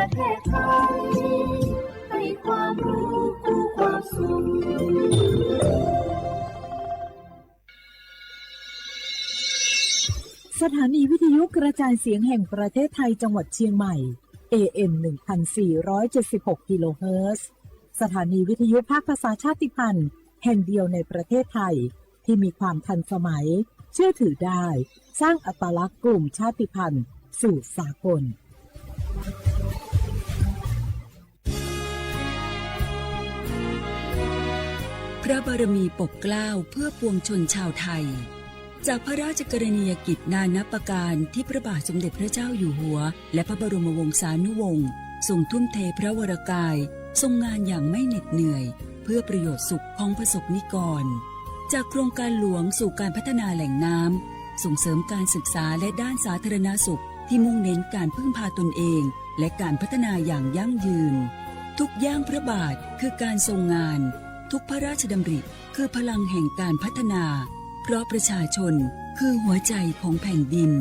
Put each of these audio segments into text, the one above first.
ประเทศไทย ให้ความรู้คู่ความสุข สถานีวิทยุกระจายเสียงแห่งประเทศไทยจังหวัดเชียงใหม่ เอ เอ็ม หนึ่งพันสี่ร้อยเจ็ดสิบหก กิโลเฮิรตซ์ สถานีวิทยุภาคภาษาชาติพันธุ์แห่งเดียวในประเทศไทย ที่มีความทันสมัย เชื่อถือได้ สร้างอัตลักษณ์กลุ่มชาติพันธุ์สู่สากล พระบารมีปกเกล้าเพื่อปวงชนชาวไทย จากพระราชกรณียกิจนานับประการที่พระบาทสมเด็จพระเจ้าอยู่หัว และพระบรมวงศานุวงศ์ทรงทุ่มเทพระวรกาย ทรงงานอย่างไม่เหน็ดเหนื่อย เพื่อประโยชน์สุขของประสบนิกร จากโครงการหลวงสู่การพัฒนาแหล่งน้ำ ส่งเสริมการศึกษาและด้านสาธารณสุขที่มุ่งเน้นการพึ่งพาตนเอง และการพัฒนาอย่างยั่งยืน ทุกย่างพระบาทคือการทรงงาน ทุกพระราชดำริคือพลังแห่งการพัฒนา เพราะประชาชนคือหัวใจของแผ่นดิน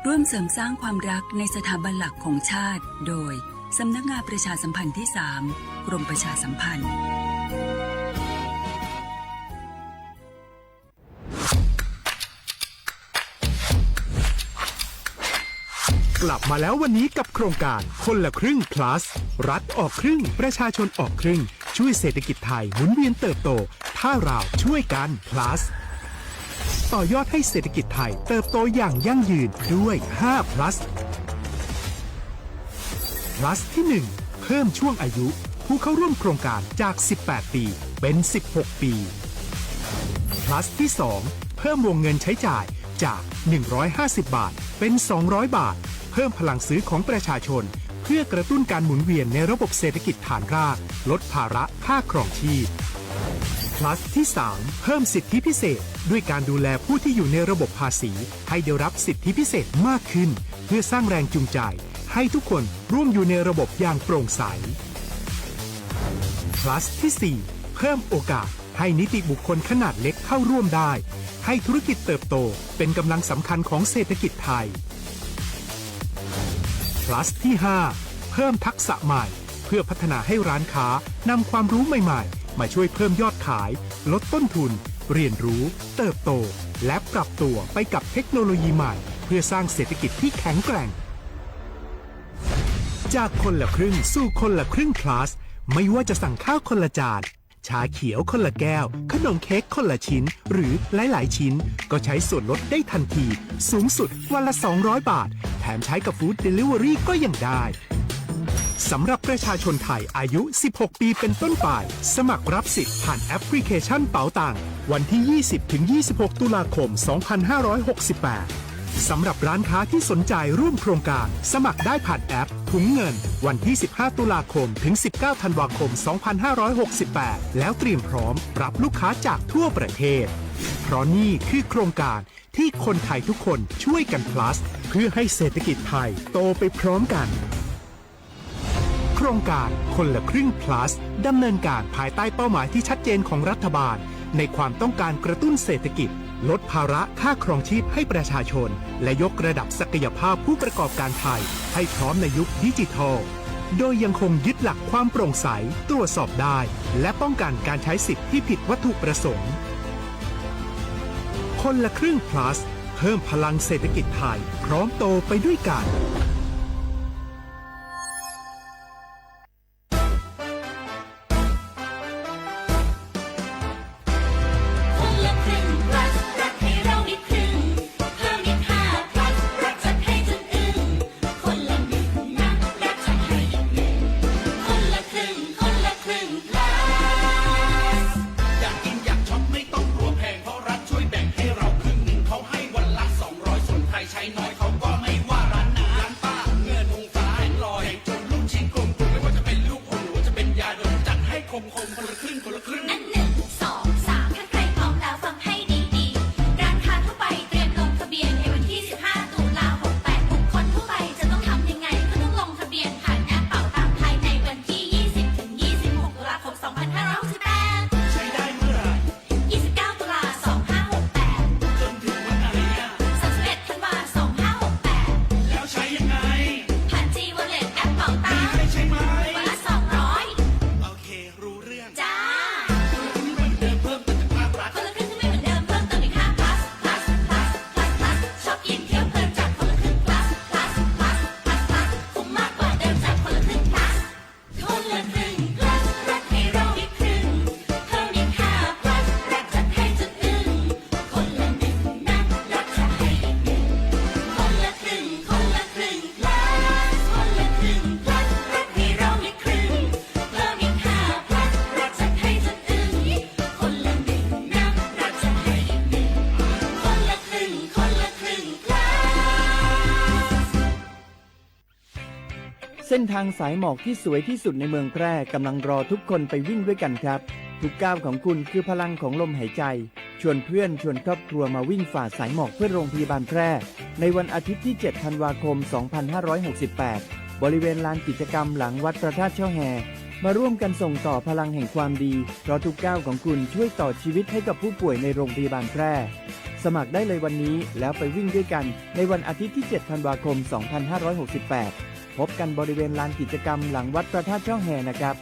ร่วมเสริมสร้างความรักในสถาบันหลักของชาติ โดย สำนักงานประชาสัมพันธ์ที่สาม กรมประชาสัมพันธ์ กลับมาแล้ววันนี้กับโครงการคนละครึ่ง plus รัฐออกครึ่ง ประชาชนออกครึ่ง ช่วยเศรษฐกิจไทยหมุนเวียนเติบโต ถ้าเราช่วยกัน plus ต่อยอดให้เศรษฐกิจไทยเติบโตอย่างยั่งยืนด้วย ห้า plus plus ที่ หนึ่ง เพิ่มช่วงอายุผู้เข้าร่วมโครงการจาก สิบแปด ปี เป็น สิบหก ปี plus ที่ สอง เพิ่มวงเงินใช้จ่ายจาก หนึ่งร้อยห้าสิบ บาท เป็น สองร้อย บาท เพิ่มพลังซื้อของประชาชน เพื่อกระตุ้นการหมุนเวียนในระบบเศรษฐกิจฐานราก ลดภาระค่าครองชีพ plus ที่ สาม เพิ่มสิทธิพิเศษ ด้วยการดูแลผู้ที่อยู่ในระบบภาษี ให้ได้รับสิทธิพิเศษมากขึ้น เพื่อสร้างแรงจูงใจ ให้ทุกคนร่วมอยู่ในระบบอย่างโปร่งใส plus ที่ สี่ เพิ่มโอกาสให้นิติบุคคลขนาดเล็กเข้าร่วมได้ ให้ธุรกิจเติบโตเป็นกำลังสำคัญของเศรษฐกิจไทย plus ที่ ห้า เพิ่มทักษะใหม่ เพื่อพัฒนาให้ร้านค้านำความรู้ใหม่ๆ มาช่วยเพิ่มยอดขาย ลดต้นทุน เรียนรู้ เติบโต และปรับตัวไปกับเทคโนโลยีใหม่ เพื่อสร้างเศรษฐกิจที่แข็งแกร่ง จากคนละครึ่งสู่คนละครึ่ง plus ไม่ว่าจะสั่งข้าวคนละจาน ชาเขียวคนละแก้ว ขนมเค้กคนละชิ้น หรือหลายๆ ชิ้น ก็ใช้ส่วนลดได้ทันที สูงสุดวันละ สองร้อย บาท แถมใช้กับ Food Delivery ก็ยังได้ สำหรับประชาชนไทยอายุ สิบหก ปีเป็นต้นไป สมัครรับสิทธิ์ผ่านแอปพลิเคชันเป๋าตัง วันที่ ยี่สิบ ถึง ยี่สิบหก ตุลาคม สองพันห้าร้อยหกสิบแปด สำหรับร้านค้าที่สนใจร่วมโครงการ สมัครได้ผ่านแอปถุงเงิน วันที่ สิบห้า ตุลาคม ถึง สิบเก้า ธันวาคม สองพันห้าร้อยหกสิบแปด แล้วเตรียมพร้อมรับลูกค้าจากทั่วประเทศ เพราะนี่คือโครงการที่คนไทยทุกคนช่วยกัน plus เพื่อให้เศรษฐกิจไทยโตไปพร้อมกัน โครงการคนละครึ่ง plus ดำเนินการภายใต้เป้าหมายที่ชัดเจนของรัฐบาล ในความต้องการกระตุ้นเศรษฐกิจ ลดภาระค่าครองชีพให้ประชาชน และยกระดับศักยภาพผู้ประกอบการไทย ให้พร้อมในยุคดิจิทัล โดยยังคงยึดหลักความโปร่งใส ตรวจสอบได้ และป้องกันการใช้สิทธิ์ที่ผิดวัตถุประสงค์ คนละครึ่ง plus เพิ่มพลังเศรษฐกิจไทย พร้อมโตไปด้วยกัน คนละครึ่ง plus รัฐให้เราได้ครึ่ง เพิ่มอีก ห้า plus รัฐจัดให้จนอึ้ง คนละหนึ่งนะ รัฐจัดให้อีกหนึ่ง คนละครึ่ง คนละครึ่ง plus อยากกินอยากช็อปไม่ต้องกลัวแพง เพราะรัฐช่วยแบ่งให้เราครึ่งหนึ่ง เขาให้วันละ สองร้อย ส่วนใครใช้น้อยเขาก็ไม่ว่าร้านนั้น เส้นทางสายหมอกที่สวยที่สุดในเมืองแพร่กำลังรอทุกคนไปวิ่งด้วยกันครับ ทุกก้าวของคุณคือพลังของลมหายใจ ชวนเพื่อนชวนครอบครัวมาวิ่งฝ่าสายหมอกเพื่อโรงพยาบาลแพร่ ในวันอาทิตย์ที่ เจ็ด ธันวาคม สองพันห้าร้อยหกสิบแปด บริเวณลานกิจกรรมหลังวัดพระธาตุช่อแฮ มาร่วมกันส่งต่อพลังแห่งความดี เพราะทุกก้าวของคุณช่วยต่อชีวิตให้กับผู้ป่วยในโรงพยาบาลแพร่ สมัครได้เลยวันนี้แล้วไปวิ่งด้วยกันในวันอาทิตย์ที่ เจ็ด ธันวาคม สองพันห้าร้อยหกสิบแปด พบกันบริเวณลานกิจกรรมหลังวัดพระธาตุช่อแฮนะครับ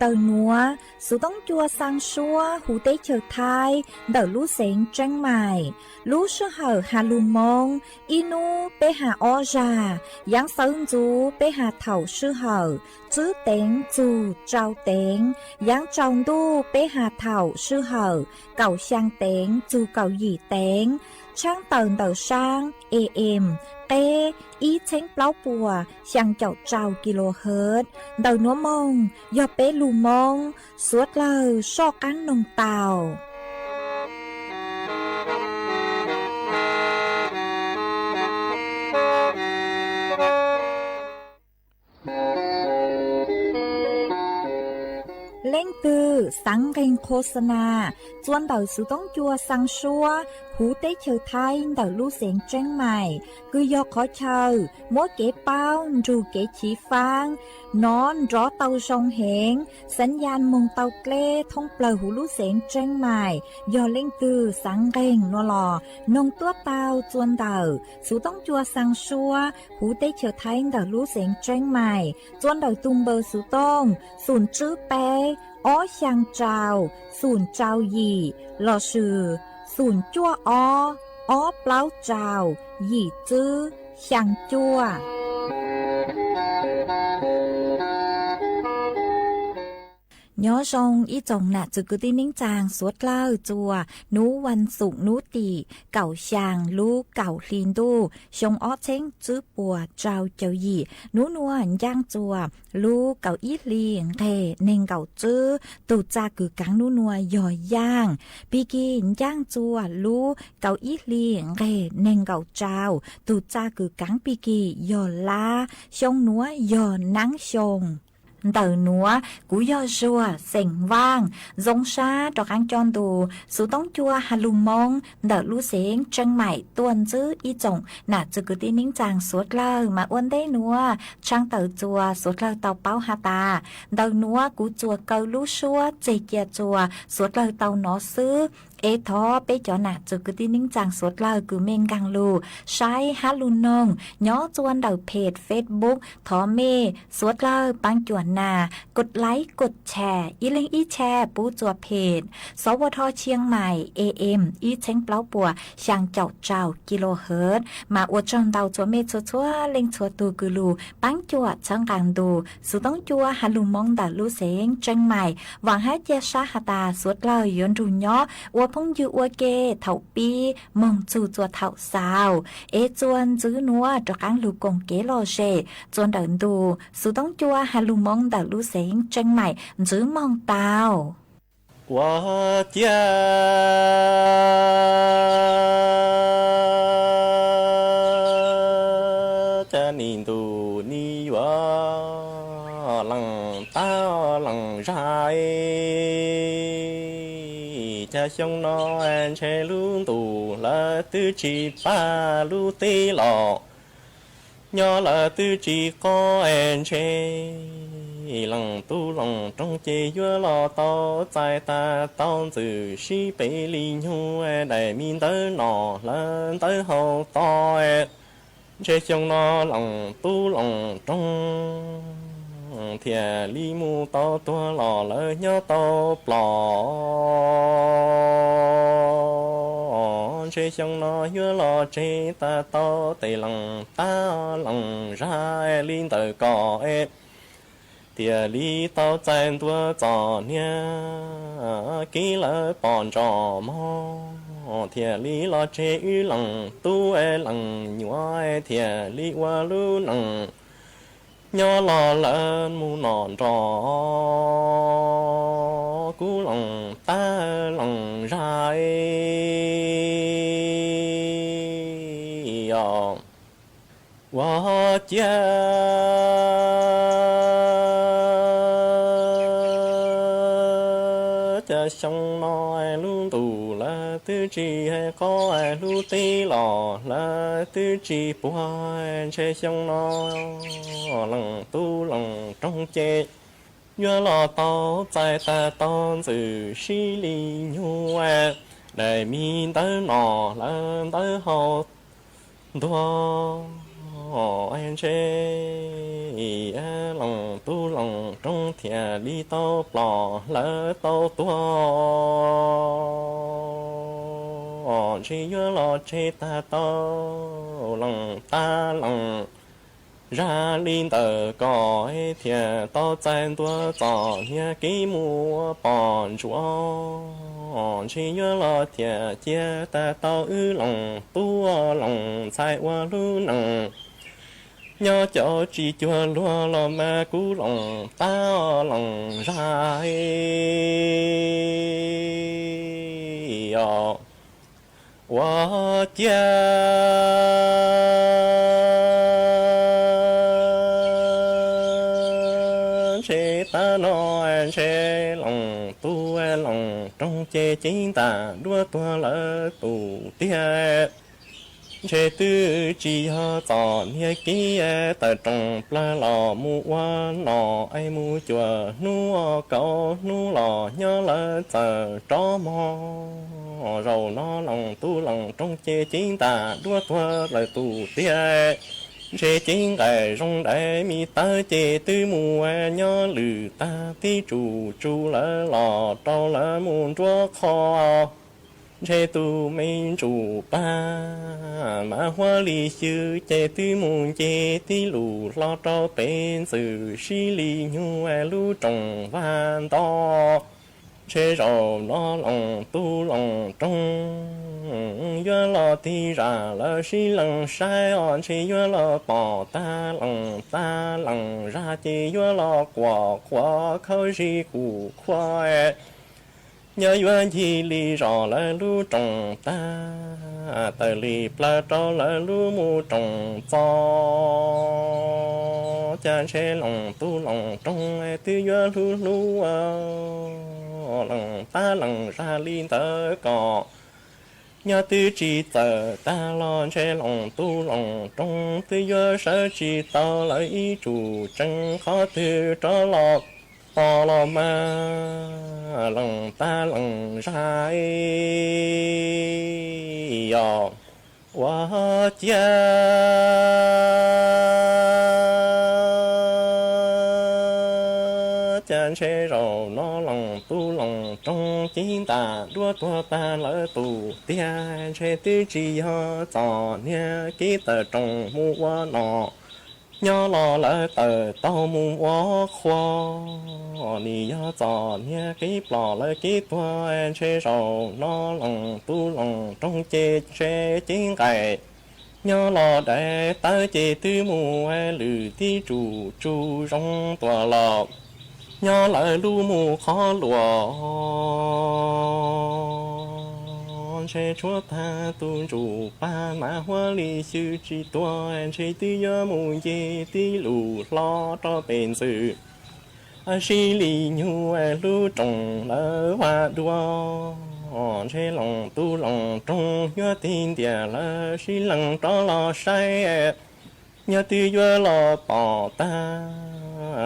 Ntawm nuav, xuv toob cua xaa suab huv teb chaws Thaib ntawm lub xeev Tseeb Maim, lub sij hawm has lug Moob, ib nub peb has ob zag, yaav xawv ntxuv peb has thaum sij hawm tswb teev txug tsau teev, yaav tsaus ntuj peb has thaum sij hawm kaum xyaa teev txug kaum yim teev, tshaab tawm ntawm saab A M qeb ib txheeb plaub puas xyaa caum rau kilohertz. Ntawm nuav moog yog peb lug Moob, suav dlawg soj qaab noog tau. Leej twg xaav nqeeg qho xa nas txua ntawm xuv toob cua xaa suab huv teb chaws Thaib ntawm lub xeev Tseeb Maim, kws yog qhov chaw muab kev paub nrug kev chiv faab, nov nrov tau zoo heev, xaav yaj moog tau dleb thoob plawg huv lub xeev Tseeb Maim. Yog leej twg xaav nqeeg nuav los noog tuab tau txua ntawm xuv toob cua xaa suab huv teb chaws Thaib ntawm lub xeev Tseeb Maim, txua ntawm tug npawb xuv tooj xoom tswb peb ob xyaa rau xoom rau yim lossis xoom cuaj ob ob plaub rau yim tswb xyaa cuaj. Nyob zoo ib tsoom nam txwv kwv tij neej tsaa suav dlawg txua, nub vas xuv nub tim kaum xyaa lub kaum hli ntuj xyoo ob txheeb tswb puas rau caum yim, nub nuav ncaaj txua lub kaum ib hli nqeg neeg nkaum tswb, tug txaj kws kaav nub nuav yog yaaj. Pig kig ncaaj txua lub kaum ib hli nqeg neeg nkaum rau, tug txaj kws kaav pig kig yog lab, xyoo nuav yog naab xyoo. Ntawm nuav kuv yog Zuag xeem Vaaj, zoo sab rov qaab coj ntu xuv toob cua has lug Moob ntawm lub xeev Tseeb Maim tuaj ntsib ib tsoom nam txwv kwv tij neej tsaa suav dlawg mas ua ntej nuav tshaaj tawm txua suav dlawg tau paub has tas, ntawm nuav kuv txuas kaw lub suab tseg cia txua suav dlawg tau nov xwb. Es thov peb cov nam txwv kwv tij neej tsaa suav dlawg kws mej nkaag lug saib hab lug noog nyob txua ntawm peg Facebook, thov mej suav dlawg paab cuam nas kov like kov share ib leeg ib share pub txua peg Sov Ua Dho Chiang Mai A M ib txheeb plaub puas xyaa caum rau kilohertz. Mas ua tsaug ntau txua mej txhua txhua leej txhua tug kws lug paab cuam txhawb nqaa ntu xuv toob cua has lug Moob ntawm lub xeev Tseeb Maim. Vaam hab ca sab has tas suav dlawg yuav nrug nyob ua phooj ywg ua ke thaum pib moog txug txua thaum xaus. Es txua ntxiv nuav rov qaab lug koom kev lom zem txua ntawm ntu xuv toob cua has lug Moob ntawm lub xeev Tseeb Maim ntsib moog tau. Ua ciav ca nim ntu nim yuav leej tab leej zag, ca xyoo no ntshe lub ntuj lawv twb tsis pab lub teb los, nyob lawv twb tsis qob ntshe leej tub leej roog ces yuav los tau txais tas tau ntxwm sib pem li nyuj daim me ntawv nom lawv ntawv hauv tod. Ntshe xyoo no leej tub leej roog thiaj li mus tau tuag los lawv nyob tau plom. Ntshe xyoo no yuav los tseg tas tau tes leej tab leej zag li ntawm ko, thiaj li tau txais ntua txom nyem kev lawv pom ntsos mog, thiaj li los tseg wb leej tub leej nyuam, thiaj li ua lub neej Nyob los lawv mus noj nrog kuv loos tab loos zaj os. Ua ciav cas xyoo no lub ntuj lawv twb tsis hais qhov lub teb los lawv twb tsis puag, ntshe xyoo no Loos Tub Loos Roog ces yuav los tau txais tag tau ntxwm sib li nyuj daim me ntawv no lawv ntawv hau ntuag, ntshe Loos Tub Loos Roog thiaj li tau plom lawv tau tuag, ntshe yuav los tseg tag tau loos tab loos zaj li ntawm ko thiaj tau txais ntua txom nyem kev mus ua pom ntsuam, ntshe yuav los thiaj cia tag tau wb Loos Tub Loos ntxhais ua lub neej nyob cov tsis cuag luag los mas kuv loos tab loos zaj os. Ua ciav ntshe tab no ntshe Loos Tub Loos Roog ces ceeb ntam duab tuag lawv tus tiag, ntshe twb tsis yog txom nyem kev tawm roos plawg los mus ua nom es mus cuam hnub kaum hnub los nyob lawv txawm rov mog. Zaum no Loos Tub Loos Roog ces ceeb ntam duab tuag lawv tus tiag, ntshe ceeb nqaim zoo daim me tawv ces twb mus nyob lwm tag tib tsuj tsuj lawv los rau lawv mus nruab qho. Ntshe tus me ntsuj plig Mas Huab Lis Xwm ces twb mus nce tib lus hlo rau pem ntxwm sib li nyuj lub roos vaj nto. Ntshe zaum no Loos Tub Loos Roog yuav los tig zam lawv sib lees saib os, ntshe yuav los pom tag Loos tab Loos zaj ces yuav los quas quas khaub zig kuj khuav. Nyob yuav ncig li zos lawv lub roos tag, tawm li plawv rau lawv lub mus roos txos, cas ntshe Loos Tub Loos Roog twb yuav hlub hlub Loos tab Loos zaj li ntawd ko. Nyob twb tsis txawm tag los ntshe Loos Tub Loos Roog twb yuav sawv tsis tau lawv ib tsuj tsees qhov twg rov los tos los mas Loos tab Loos zaj os. Ua ciav cas ntshe zaum no Loos Tub Loos Roog ceeb ntam duab tuag tag lawv tus tiag, ntshe twb tsis yog txom nyem kev tawm roos mus ua nom. Nyob los lawv tawm taug mus ua qhua, nws yog txom nyem kev plom lawv kev tuag, ntshe zaum no Loos Tub Loos Roog ces ntshe ceeb nqaim. Nyob los daim tawv ces twb mus lwm tib tsuj tsuj zoo tuaj los, nyob lawv lub mus qhov luas ntshe tshuav tag tus ntsuj plig Mas Huab Lis Xwm tsis tuag, ntshe twb yuav mus nce tib lus hlo rau pem ntxwm sib li nyuj lub roos lawv vaj dua. Ntshe Loos Tub Loos Roog yuav tig ntiag lawv sib lees rov los saib, nyob twb yuav los pom tag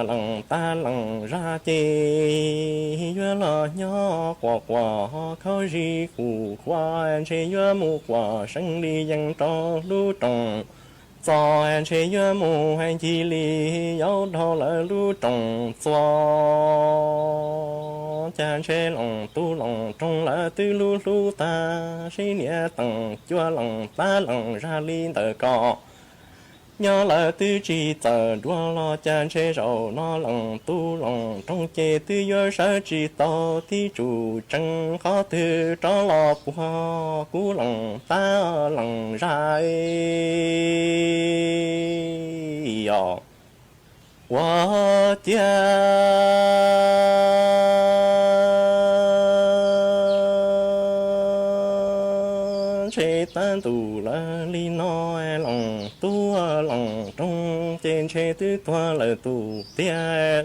Loos tab Loos zaj ces yuav los nyob quas quas khaub zig kuj khuav, ntshe yuav mus quas seev li yees rau lub roos txos, ntshe yuav mus ncig li yaub dhau lawv lub roos txos. Cas ntshe Loos Tub Loos Roog lawv twb hlub hlub tag, sib niam teem cuag Loos tab Loos zaj li ntawm ko. Nyob lawv twb tsis txawm dua los cas ntshe zaum no Loos Tub Loos Roog ces twb yuav sawv tsis tau tib tsuj tsees qhov twg rov los puag kuv Loos tab Loos zaj os. Ua ciav ntshe tag ntuj lawm li no, Loos Tub Loos Roog ces ntshe twb tuag lawm tus tiag.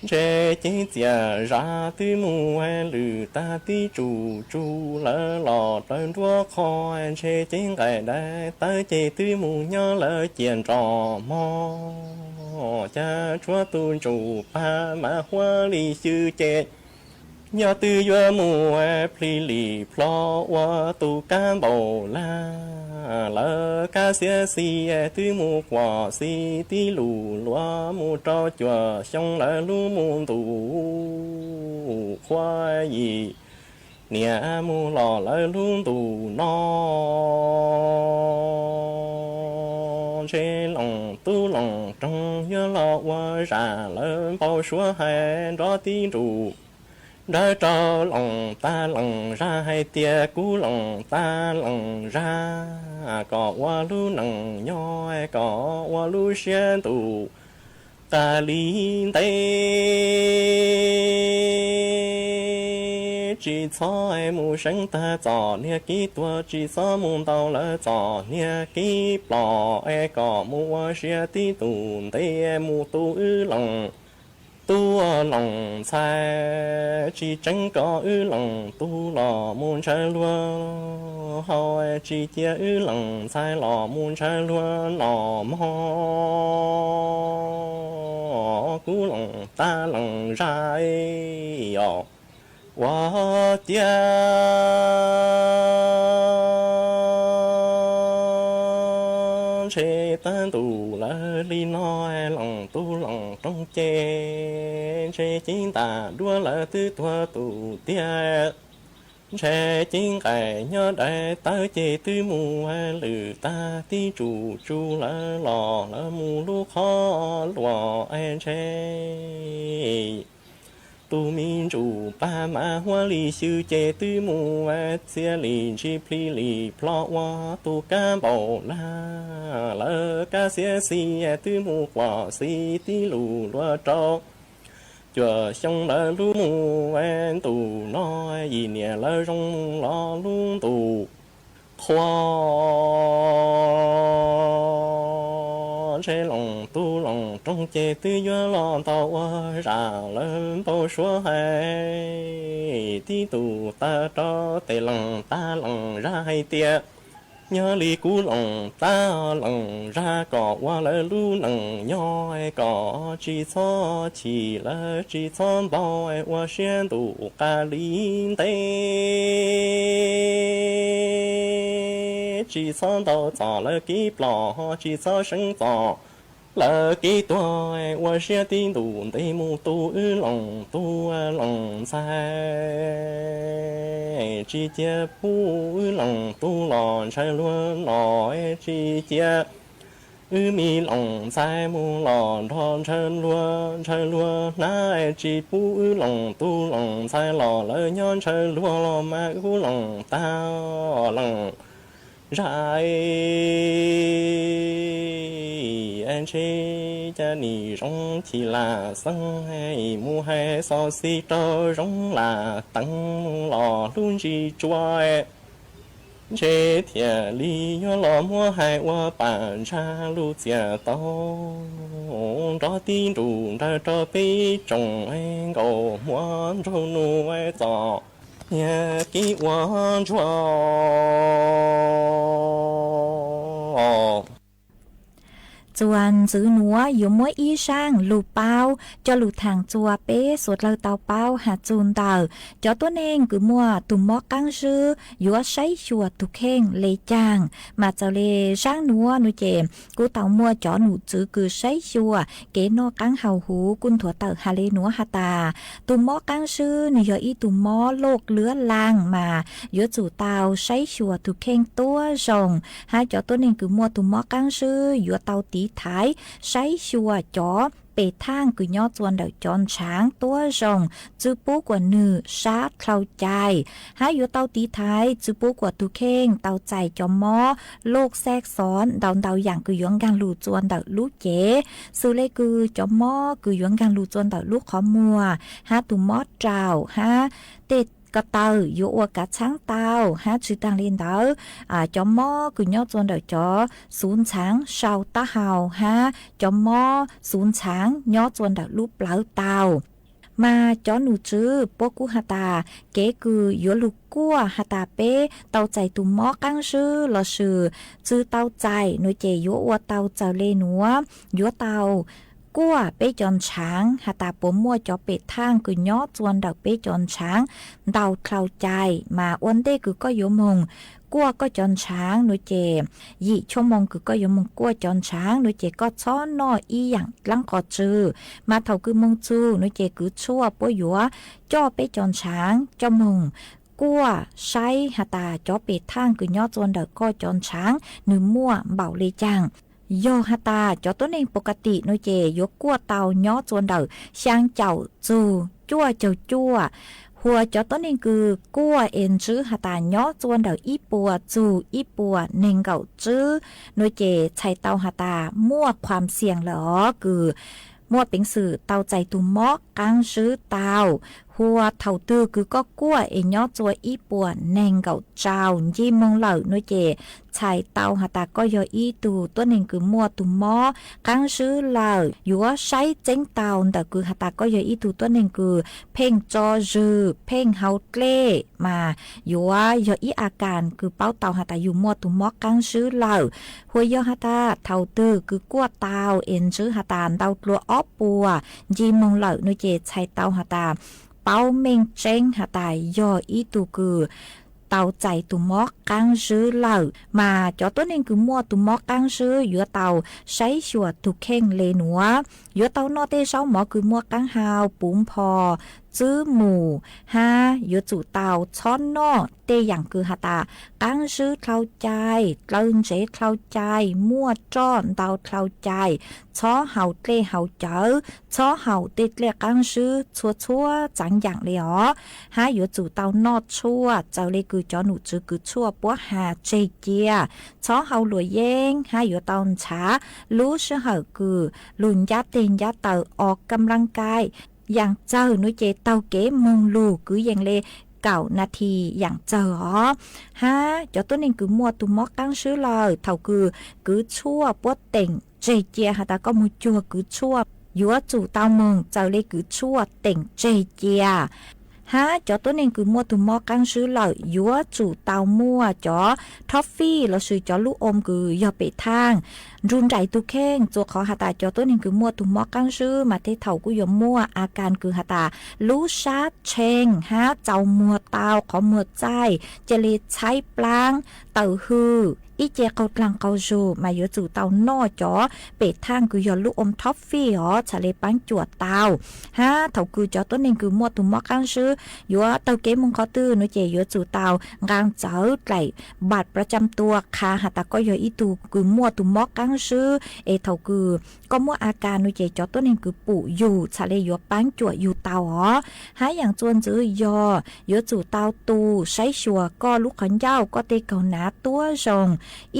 Ntshe cev txias zaj twb mus lwm tag, tib tsuj tsuj lawv los raws nruab qhov, ntshe cev nqaim dais tawv ces twb mus nyob lawv ciam nrom mog. Cas tshuav tus ntsuj plig mas huab li xyw ces yog twb yuav mus plhis lim plho ua tus kab npaum lag. Lawv kab xiab xis twb mus quas xis tib lus luag mus rau cuaj xyoo lawv lub mus ntuj qhua yim niam mus los lawv lub ntuj no. Ntshe Loos Tub Loos Roog yuav los ua zaj lawv npau suav hais nrov tib nruj nrawv rau Loos Tub Loos Zaj hais tias, kuv Loos Tub Loos Zaj, koj ua lub neej nyob, koj ua lub siab ntuj qas li ntev, tsis txhob mus seev tag txom niag kib tuag, tsis txhob mus ntaus lawv txom niag kib plom, es kom mus ua siab tib tug ntev mus tu wb Loos Tub Loos Ntxhais. Tsis tseev kom wb Loos Tub los mus ntshaw luag hau, tsis cia wb Loos Ntxhais los mus ntshaw luag no mog. Kuv Loos Tub Loos Zaj os, ua ciav ntshe tag ntuj lawm li no, Loos Tub Loos Roog ces ntshe cev ntaj duab lawv twb tuag tus tiag. Ntshe cev nqaim nyob dais tawv ces twb mus lwm tag, tib tsuj tsuj lawv los lawv mus lub qhov luag es ntshe tus me ntsuj plig mas huab li xyw ces twb mus txia li ntsis plhis li plho ua tus kab npaum lag. Lawv kab xiab xis twb mus quas xis tib lus luag rau cuaj xyoo lawv lub mus ntuj no, yim niam lawv zoo los lub ntuj qhua. Ntshe Loos Tub Loos Roog ces twb yuav los ntaus ua zaj lawv npau suav hais tib tug tag rau tes Loos Tub Loos Zaj hais tias, yog li kuv Loos Tub Loos Zaj, koj ua lawv lub neej nyob, koj tsis txhob chim lawv tsis txhob npau, ua siab ntuj qas li ntev, tsis txhob ntaus txom lawv kib plom, tsis txhob seev txom lawv kib tuag, ua siab tib tug ntev mus tu wb Loos Tub Loos Ntxhais. Tsis cia pub wb Loos Tub los ntshaw luag no, tsis cia wb me Loos Ntxhais mus los nrog ntshaw luag, ntshaw luag hnab, tsis pub wb Loos Tub Loos Ntxhais los lawv nyob ntshaw luag los mas wb Loos Tub Loos Zaj, ntshe cas nim zoo chim lam xeeb, mus hais xov xij rau zoo lam teev, mus los hlub ntsis tsua, ntshe thiaj li yuav los muab hais ua pam ntsa lub txiaj tau nrov tib nruj nrawg rau peb tsoom nkaus muab nraug nus txom niag kib ua ntsuag. Txuas ntxiv nuav yuav muab ib zaaj lug paub coj lug thaam txug peb suav dlawg tau paub has txug ntawm cov tuab neeg kws muaj tug mob qaab zib yuav saib xyuas tug kheej le caag. Mas txawm le zaaj nuav nuav ces kuj tau muaj cov num txwv kws saib xyuas kev noj qaab haus huv kuj nthuav tawm has le nuav has tas, tug mob qaab zib nwg yog ib tug mob loj luav laag mas yuav tsum tau saib xyuas tug kheej tuab zoo, hab cov tuab neeg kws muaj tug mob qaab zib yuav tau tiv thaiv saib xyuas cov pem thaaj kws nyob txua ntawm cov ntshaav tuab zoo, txwv pub kuas nwg sab dlhau cai, hab yuav tau tiv thaiv txwv pub kuas tug kheej tau txais cov mob loj xaj xov ntau ntau yaam kws yuav nkaag lug txua ntawm lub cev, xws le kws cov mob kws yuav nkaag lug txua ntawm lub qhov muag, hab tug mob raum, hab tej ko taw yuav ua kav txhaab tau, hab tsi taag le ntawd, cov mob kws nyob txua ntawm cov xuv ntxhaav sau taub hau, hab cov mob xuv ntxhaav nyob txua ntawm lub plawv tau. Mas cov num tswv puab kuj has tas kev kws yuav lug kuaj has tas peb tau txais tug mob qaab zib lossis tsi tau txais nuav ces yuav ua tau txawm le nuav, yuav tau kuaj peb cov ntshaav has tas puas muaj cov pem thaaj kws nyob txua ntawm peb cov ntshaav ntau dlhau cai. Mas ua ntej kws koj yuav moog kuaj koj cov ntshaav nuav ces, yim tshuaj moog kws koj yuav moog kuaj cov ntshaav nuav ces koj txhob noj ib yaam dlaab qos tsw. Mas thaum kws moog txug nuav ces kws tshuaj puab yuav coj peb cov ntshaav coj moog kuaj saib has tas cov pem thaaj kws nyob txua ntawm koj cov ntshaav nwg muaj npaum le caag. Yog has tas cov tuab neeg pov ka tim nuav ces yuav kuaj tau nyob txua ntawm xyaa caum txug cuaj caug cuaj. Huas cov tuab neeg kws kuaj es ntswb has tas nyob txua ntawm ib puas txug ib puas neeg nkaum tswb nuav ces txhais tau has tas muaj khuam xiam lawm os, kws muaj peev xwm tau txais tug mob qaab zib tau. Huas thaum twg kws koj kuaj es nyob txua ib puas neeg nkaum rau nci moog lawm nuav ces txhais tau has tas koj yog ib tug tuab neeg kws muaj tug mob qaab zib lawm. Yuav saib txeeb tau ntawm kws has tas koj yog ib tug tuab neeg kws pheej tso zwg, pheej hau dlej, mas yuav yog ib a kas kws paub tau has tas yug muaj tug mob qaab zib lawm. Huas yog has tas thaum twg kws kuaj tau es ntswb has tas ntau dlua ob puas nci moog lawm nuav ces txhais tau has tas paub meej tseeb has tas yog ib tug kws tau txais tug mob qaab zib lawm. Mas cov tuab neeg kws muaj tug mob qaab zib yuav tau saib xyuas tug kheej le nuav, yuav tau noj tej zaub mov kws muaj qaab hau, puv npho, txwb mus, hab yuav tsum tau txhob noj tej yaam kws has tas qaab zib dlhau cai, dlaw ntsev dlhau cai, muaj roj ntau dlhau cai, txhob hau dlej hau cawv, txhob hau tej dlej qaab zib txhua txhua txaav yaam le os. Hab yuav tsum tau noj tshuaj txawm le kws cov num tswv kws tshuaj puab has tseg cia, txhob hau luam yeeb, hab yuav tau ntshav lub sij hawm kws lug ncab teg ncab taw o kam laj kai. Yaam txawg nuav ces taug kev moog lug kwv yees le kaum nas this yaam txawg os. Hab cov tuab neeg kws muaj tug mob qaab zib lawm, thaum kws kwv tshuaj puab teem tseg cia has tas koj moog cuag kwv tshuaj, yuav tsum tau moog txawm le kwv tshuaj teem tseg cia. Hab cov tuab neeg kws muaj tug mob qaab zib lawm yuav tsum tau muaj cov thob fij lossis cov lub om kws yog pem thaaj nrug nraim tug kheej, txua qhov has tas cov tuab neeg kws muaj tug mob qaab zib mas tej thaum kuj yuav muaj a kas kws has tas lub sab tsheej hab txaus muag tau, qhov muag txaij, ca le txhaib plaab, tawm hws, ib ce qaug dlaag qaug zug, mas yuav tsum tau noj cov pem thaaj kws yog lub om thob fij os, txhad le paab cuam tau. Hab thaum kws cov tuab neeg kws muaj tug mob qaab zib yuav taug kev moog qhov twg nuav ces yuav tsum tau nqaa txawv dlaim npam pra cam tua qha has tas koj yog ib tug kws muaj tug mob qaab zib, es thaum kws koj muaj a kas nuav ces cov tuab neeg kws pum yug txhad le yuav paab cuam yug tau os. Hab yaam txuas ntxiv yog yuav tsum tau tu saib xyuas koj lub qhov ncauj, koj tej kaug nav tuab zoo.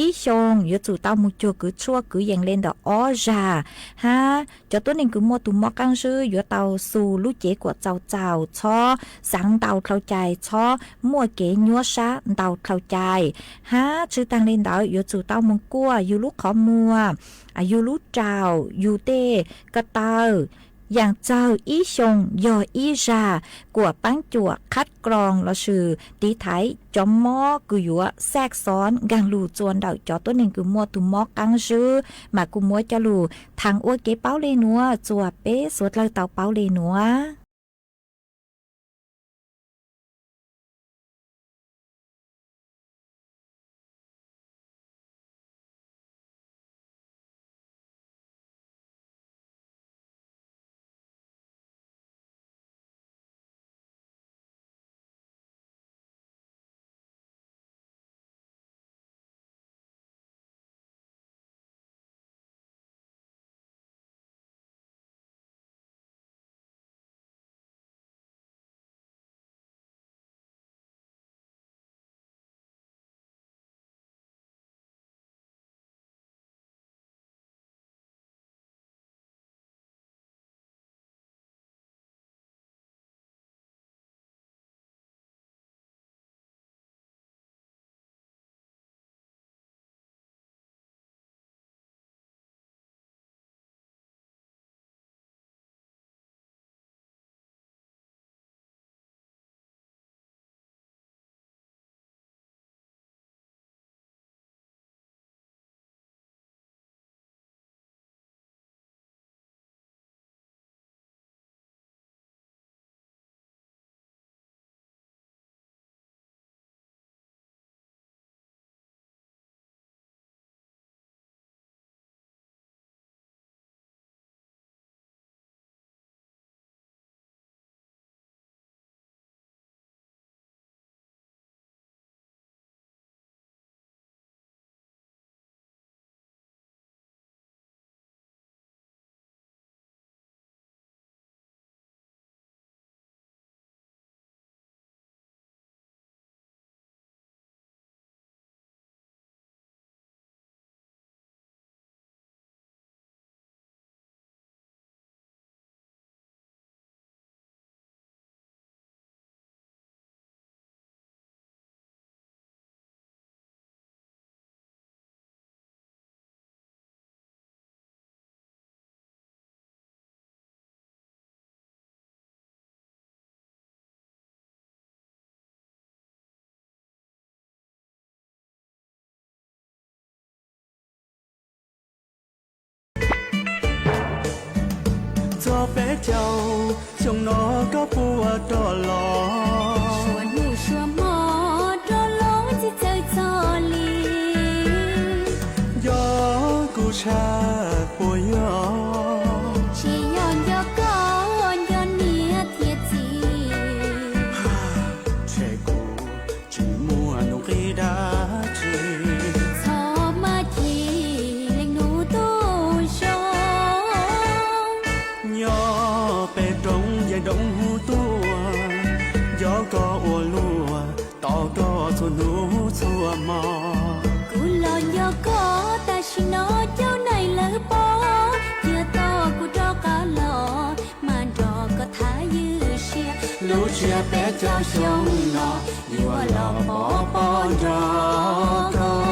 Ib xyoo yuav tsum tau moog cuag kwv tshuaj kwv yees le ntawm ob zag. Hab cov tuab neeg kws muaj tug mob qaab zib yuav tau xu lub cev kuam txaus txaus, txhob xaav ntau dlhau cai, txhob muaj kev nyuab sab ntau dlhau cai. Hab tsi taag le ntawd yuav tsum tau moog kuaj yug lub qhov muag, yug lub raum, yug tej ko taw. Yaam txawg ib xyoo yog ib zag, kuam paab cuam qhab kroos lossis tiv thaiv cov mob kws yuav xaj xov nkaag lug txua ntawm cov tuab neeg kws muaj tug mob qaab zib. Mas kuv muab coj lug thaam ua kev paub le nuav, txua peb suav dlawg tau paub le nuav. Peb caug xyoo no koj puas rov los? Suav hnub suav hmo rov los tsis txawj txog li. Yog kuv tshaj puas yog? Tsis yog nco koj nco niam thiab txiv. Tshem kuv tsis muaj nuj nqis dab tsi. Txhob maj chim leej nus tu zoo. Nyob pem roob yeej nroo hu tuaj, nco koj ua luaj, tos koj txhua hnub txhua hmo. Kuv los nco koj tam sim no caum neeg lawv pom, cia tos kuv rov qab los, mas nrog koj tham ywj siab. Lub tsiab peb caug xyoo no, yuav los pov pob nrog koj.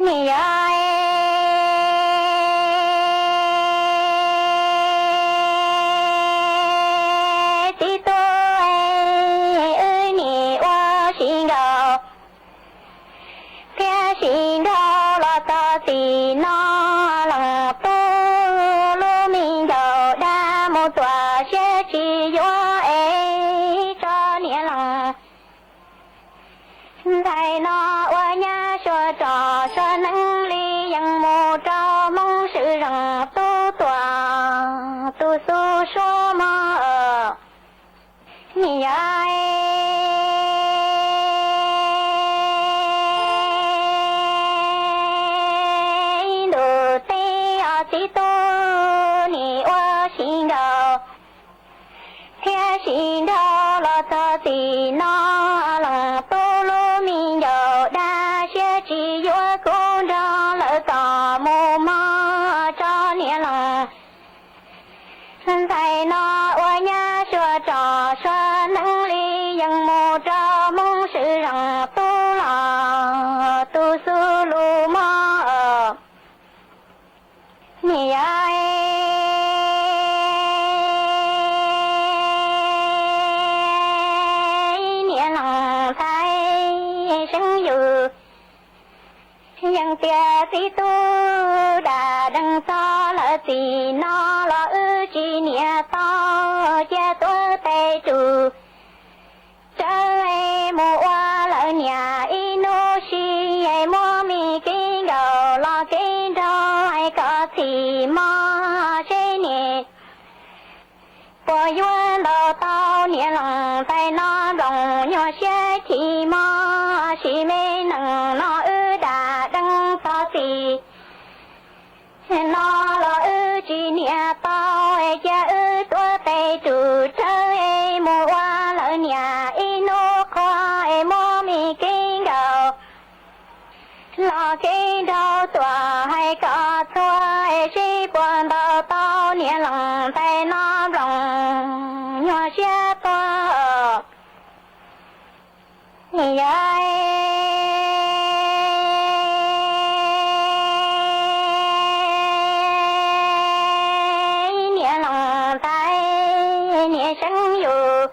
Niam yau txiv tub, wb nim ua si nkaus, thiab sib nrog los txog txij no, leej tub lub me ncaus dab mus tuam siab tsis yuav es tso niam leej ntxhais no ua nyab suav tsom suav neeb li, yeej mus rau Hmoob swm zeej tub tuam tus xub suab mog. Niam yau ntuj teb os, txiv tub nim ua si nkaus, thiab sib nrog los txog txij no, leej tub lub me ncaus dab siab tsis yuav, kuv nrog lawv txom mus mog tso niam leej ntxhais no ua nyab suav tsom suav neeb li, yeej mus rau Hmoob swm zeej tub los tus xub lus mog. Niam yau niam leej ntxhais seev yus, yeej tias txiv tub dam deej txog lawm txij no los wb tsis niam tau, cia tuav tes rus tsawv es mus ua lawv niam ib hnub si, es muab me kev nkaus los kev nraug es kom txhim mog seb niam puas yuav ntaus tau niam leej ntxhais no nplooj nyuag siab chim mog, sim me neej no wb dam deej txog txij no los wb tsis niam tau, es cia wb tuav tes rus tsawv es mus ua lawv niam ib hnub qhua, es muab me kev nkaus los kev nraug tuam hais kom txhua, es seb puas ntaus tau niam leej ntxhais no nplooj nyuag siab tuag. Niam yau niam leej ntxhais niam seev yus,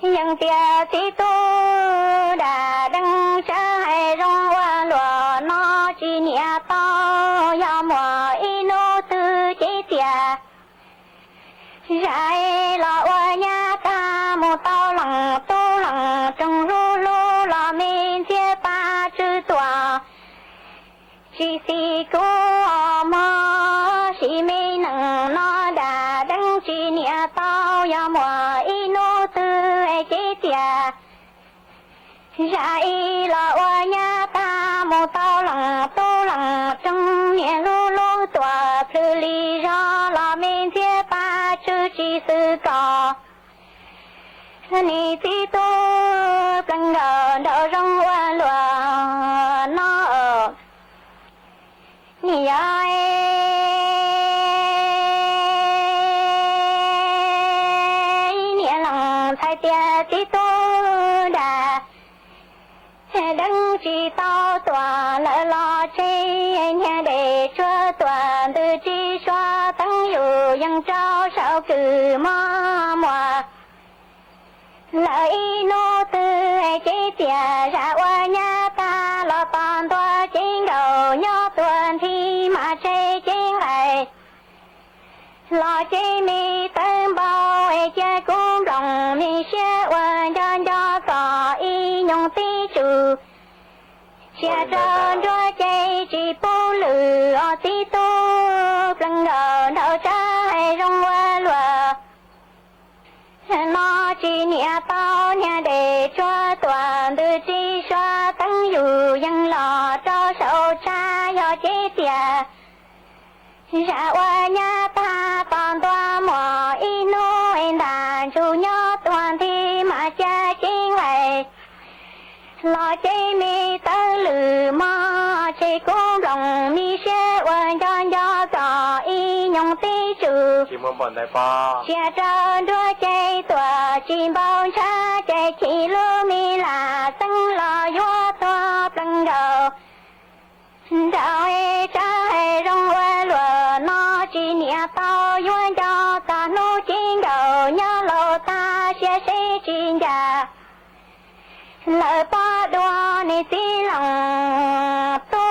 yeej tias txiv tub dam deej tsawv hais zoo ua luaj no tsis niam tau, yog muaj ib hnub twg cev txias zais los ua nyab tag mus tau leej tub leej roog hlub hlub los me ntxhiab pab tswv tuam tsis xis kuv os mog, sim me neej no dam deej tsis niam tau, yog muaj ib hnub twg cev txias zais los ua nyab tag mus tau leej tub leej roog niam hlub hlub tuam plhws li zog los me ntxhiab pab tswv tsis xwm kom nim txiv tub pleev nkaus nraum zoov ua luaj no. Niam yau niam leej ntxhais tias txiv tub dam deej tsis tau tuam lawm rau saum kws mog muas. Lawv ib hnub twg ces tias zam ua nyab tag los tos ntua cev nkaus nyob tuag nthi mas tseg cev nqaij. Los cev me tawb npau cia kub nploos me siab ua nco nco txog ib nyoog tib tsum. Sia rau nruab cev tsis pub lwm os txiv tub plees nkaus nraug tsawb zoo ua luaj. No tsis niam tau niag dej tsuag tuam ntws tsis suav teeb yus yees los rau saum tshab yog cev tias zam ua nyab tag tos ntua muas ib hnub ntas ntsug nyob tuag nthi mas cia cev nqaij. Los cev me tawb lwm mog tseg kub nploos me siab ua nco nco txog ib nyoog tib tsum. Sia rau nruab cev tuam tsis npau ntshav ces chim lub me lam xeeb los yuav tuag plees nkaus nraug tsawb zoo ua luaj. No tsis niam tau yuav nco txog hnub cev nkaus nyob laus tag sia seb tsis ncaj lawv pob dua niam txiv leej tub.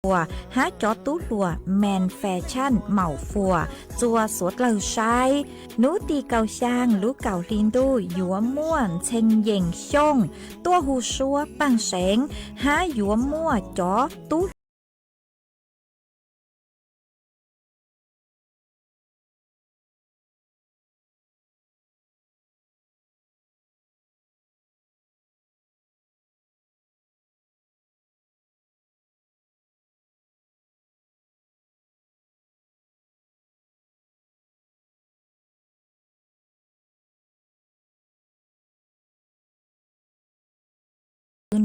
Fuas hab cov tub hluas Men's Fashion Maum Fuas txua suav dlawg saib. Nub tim kaum xyaa lub kaum hli ntuj yuav muaj Ntxhee Yees Xyooj tuaj hu suab paaj seev hab yuav muaj cov tub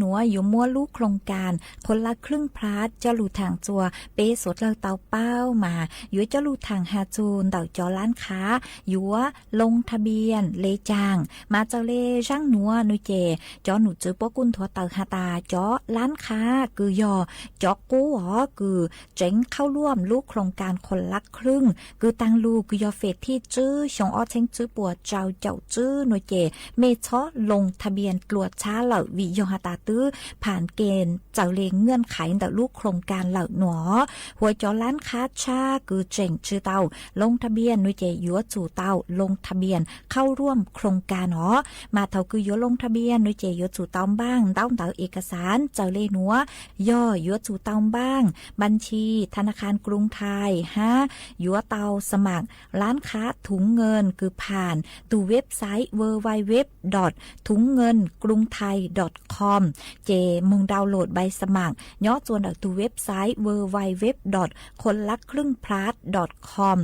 Nuav yuav muab lub โครงการ คนละครึ่ง Plus coj lug thaam txug peb suav dlawg tau paub mas yuav coj lug thaam has txug ntawm cov lab khab yuav loo tha npias le caag. Mas txawm le zaab nuav nua ces cov num tswv puab kuj nthuav tawm has tas cov lab khab kws yog cov qub os kws tseev เข้าร่วม lub โครงการ คนละครึ่ง kws taag lug kws yog fem thij tswb xyoo ob txheeb tswb puas rau caum tswb nua ces mej txhob loo tha npias dlua tshab lawm vim yog has tas twb phaav kees txawm le เงื่อนไข ntawm lub โครงการ lawm nua. Huas cov lab khab tshab kws tseem tsi tau loo tha npias nua ces yuav tsum tau loo tha npias เข้าร่วม โครงการ os. Mas thaum kws yuav loo tha npias nua ces yuav tsum tau npaaj ntaub ntawv เอกสาร txawm le nuav yog yuav tsum tau npaaj บัญชีธนาคารกรุงไทย hab yuav tau สมัครร้านค้าถุงเงิน kws phaav tug website www dot thungngơnkruongthai dot com. Ces moog download ใบสมัคร nyob txua ntawm tug website www dot คนละครึ่ง plus dot com.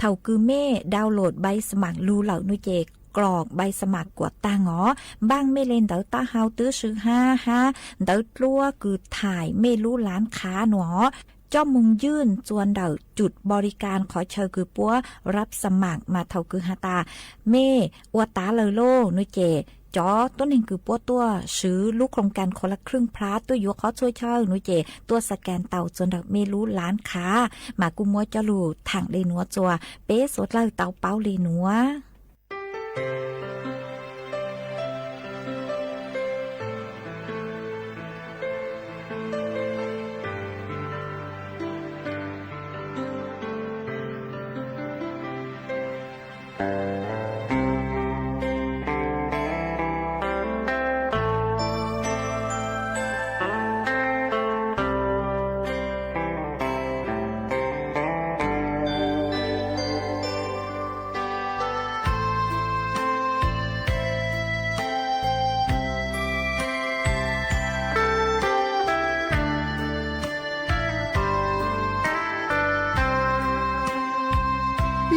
Thaum kws mej download ใบสมัคร lug lawm nua ces krok ใบสมัคร kuas taag os. Npaaj mej le ntawv taub hau twb swb hab hab ntawv dluab kws thaim mej lub lab khab nua os, coj moogยื่น txua ntawm จุดบริการ qhov chaw kws puab รับสมัคร mas thaum kws has tas mej ua tav lawm lauj nua ces cov tuab neeg kws puab tuaj swv lub khoo kas kho laj khwj plab tuaj yuav qhov txhua chaw nuav ces tuaj scan tau txug ntawm mej lub lav qhav mas kuj muab coj lug thaam le nuav txuas peb suav dlawg tau paub le nuav.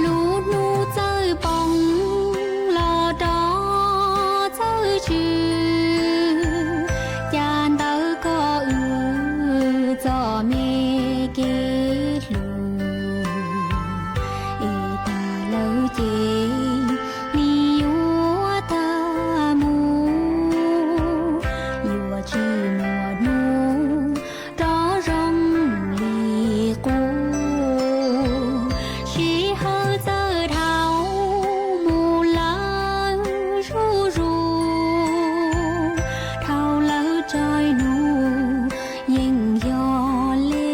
Lub hnub txawj poob los rov txawj tsw, cas ntawd koj wb txom me kev hlub, es tas lawm ces nws yuav tag mus, yuav tsis muaj hnub rov zoo li qub. Sij hawm txawj dhau mus lawm zuj zus, dhau lawm tsaib nus yeej yog li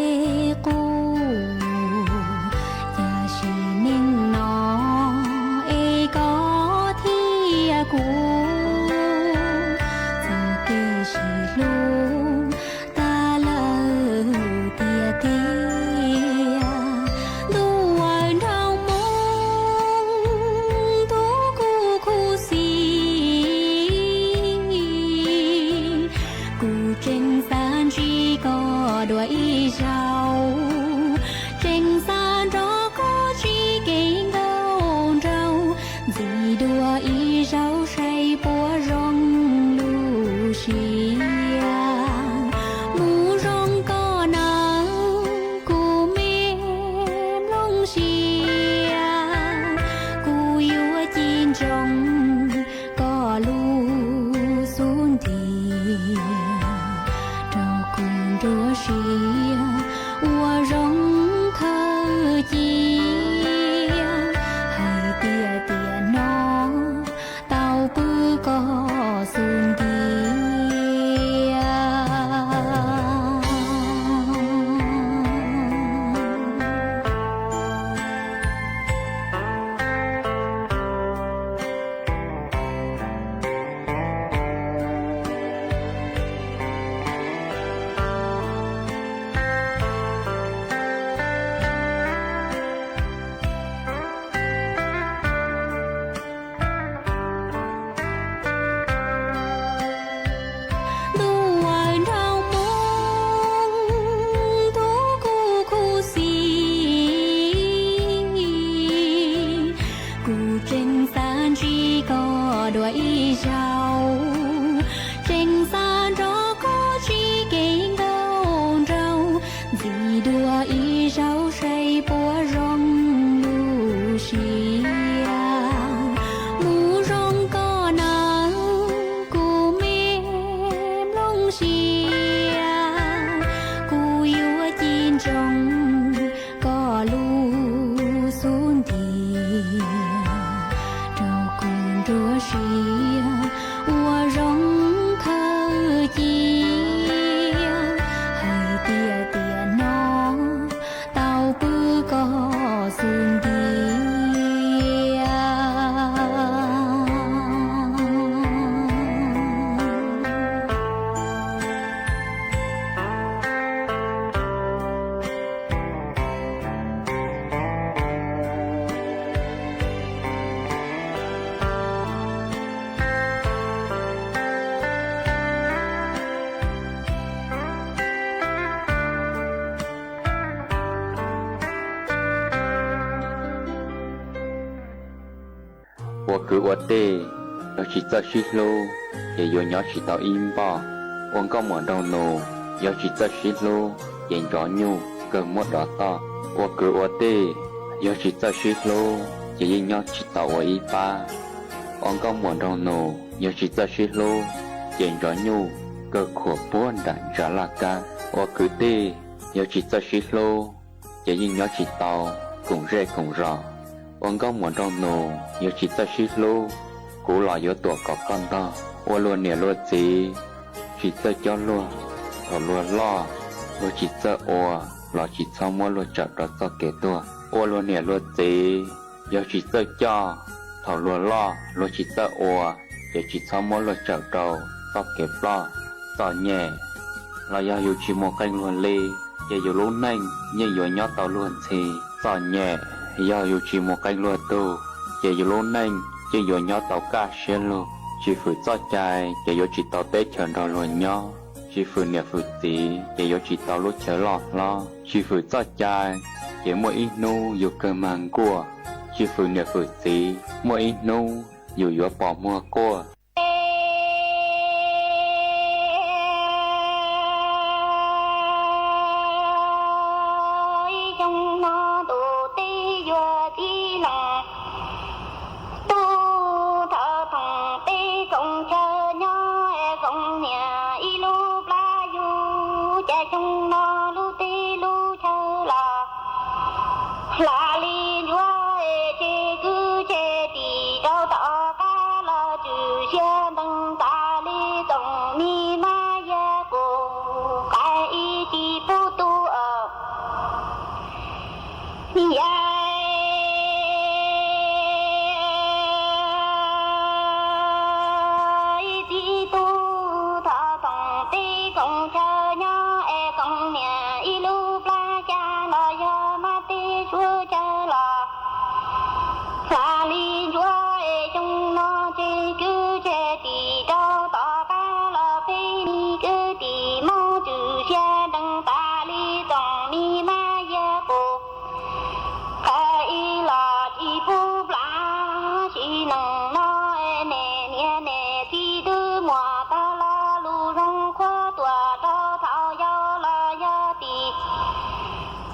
qub. Cas sim neej no es koj thiab kuv txoj kev sib hlub tas lawm tiag tiag. Ntuj aw nraug Hmoob, tus kuv khuv xim, kuv tseem xav ntsib koj dua ib zaug, tseem xav nrog koj siv kev nkauj nraug, ntxiv dua ib zaug saib puas zoo lub siab. Mus zoo koj nawb kuv me nplooj siab, kuv yuav ci ntsoov koj lub xub ntiag, rau kuv nruab siab ua zoo khaws cia, hais tias tiam no tau pw koj xub ntiag. Ntuj aw nraug Hmoob, tus kuv khuv xim, kuv tseem xav ntsib koj dua ib zaug, tseem xav nrog koj siv kev nkauj nraug, ntxiv dua ib zaug saib puas zoo lub siab. Mus zoo koj nawb kuv me nplooj siab, kuv yuav ci ntsoov koj lub xub ntiag, rau kuv nruab siab ua zoo khaws cia, hais tias tiam no tau pw koj xub ntiag. Ua kwv ua tij, yog tsis txawj sib hlub, ces yuav nyob tsis tau ib npoj. Ua nkauj muam nraug nus, yog tsis txawj sib hlub, ces ntsov nyuj kawg muab dov toj. Ua kwv ua tij, yog tsis txawj sib hlub, ces yeej nyob tsis tau ua ib pab. Ua nkauj muam nraug nus, yog tsis txawj sib hlub, ces ntsov nyuj kawg khuam puag nram ntsa laj kab. Ua kwv tij, yog tsis txawj sib hlub, ces yeej nyob tsis tau koom zej koom zos. Ua nkauj muam nraug nus, yog tsis txawj sib hlub, kuv los yuav tuam kom koj ntog. Ua luag niam luag txiv, tsis txawj cob luag, thaum luag loj, luag tsis txawj ua, los tsis txhob muab luag tsawm rau txoj kev tuag. Ua luag niam luag txiv, yog tsis txawj coj, thaum luag loj luag tsis txawj ua, ces tsis txhob muab luag tsawm rau txoj kev ploj. Txom nyem, los yog yus tsis mus qee luag li, ces yus lub neej yeej yuav nyob tau luag ntxhi. Txom nyem, yog yus tsis mus qee luag tug, ces yus lub neej yeej yuav nyob tau kaj siab lug. Tsis fwm txoj cai ces yuav tsis tau teb chaws nrog luag nyob. Tsis fwm niam fwm txiv ces yuav tsis tau lub chaw loj hlob. Tsis fwm txoj cai ces muaj ib hnub yus kawg mag nkuaj. Tsis fwm niam fwm txiv muaj ib hnub yus yuav pos muag quaj. Ib xyoo no ntuj teb yuav tib leeg, tub thov thoom teb koom chaw nyob es koom niam ib lub plab yug. Cas xyoo no lub teb lub chaw los hla li ntsuav es tseg kwv tseg tij rau tom qab los tswm sia ntees tas li txoom mi mab yag qus, qai ib tsis pub tu os. Yam ib txiv tub thov thoom teb koom chaw nyob es koom niam ib lub plab xya los yog mab teb suav chaw los hla li ntsuav es xyoo no tseg kwv tseg tij rau tom qab los peb mi kwv tij Hmoob tswm sia ntees tas li txoom mi mab yag qus, qai ib los tsis pub plav. Sim neej no es niam niam txiv twb muaj tag los lus zoo qhuab tuam rau thaum yau los yog tim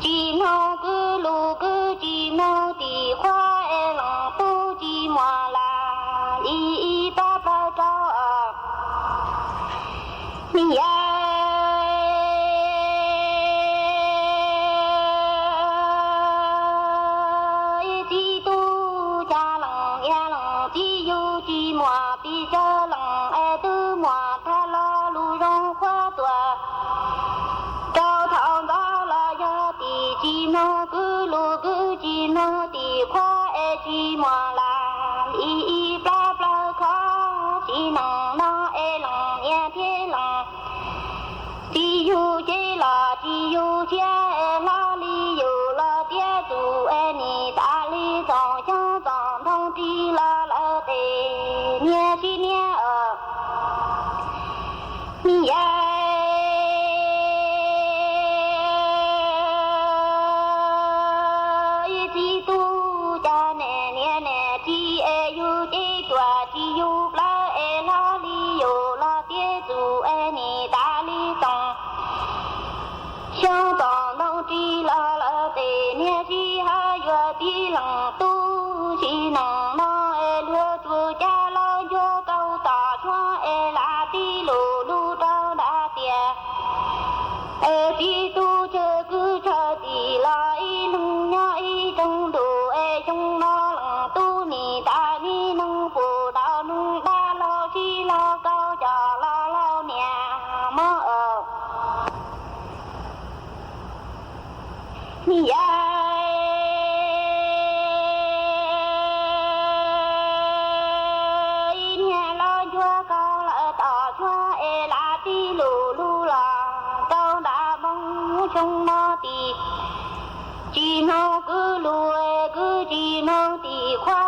tsis mloog kwv lus, kwv tsis mloog tim qhua es leej tub tsis muaj lam li ib pab plaws rau os. Yam ib txiv tub cas leej niam leej txiv yug tsis muaj pes tsawg leej es twb muaj tag los lus zoo qhuab tuam rau thaum ntxov los yog tim tsis mloog kwv lus, kwv tsis mloog tim qhua es tsis muaj lam li ib pab plaws khov. Sim neej no es leej niam thiab leej txiv yug ces los tsis yug thiab es hlob li yus los tiav tus es nim tas li txoom xyoob txoom ntoo ris los lawm tes niag sib niag os. Yam ib txiv tub cas niam niam niam txiv es yug ces tuam tsis yug plaws es hlob li yus los tiav tus es nim tas li txoom xyoob txoom ntoo ris los lawm tes niag sib hawb yuav tib leej tub. Sim neej no es luag tsuas cab los ncuav kauv tom tshuab es lam tib lus lug rau nram tiaj es txiv tub tsawg kwv tsawg tij los ib leeg nyob ib rooj ntuj es xyoo no leej tub nim tas nim neeg pum tau neeg dab laug sib laug kauv coj los laug niam mog. Yam ib niag los ncuav kauv lawm tom tshuab es lam tib lus lug los rau nram moog xyoo no tim tsis mloog kwv lus, kwv tsis mloog tim qhua,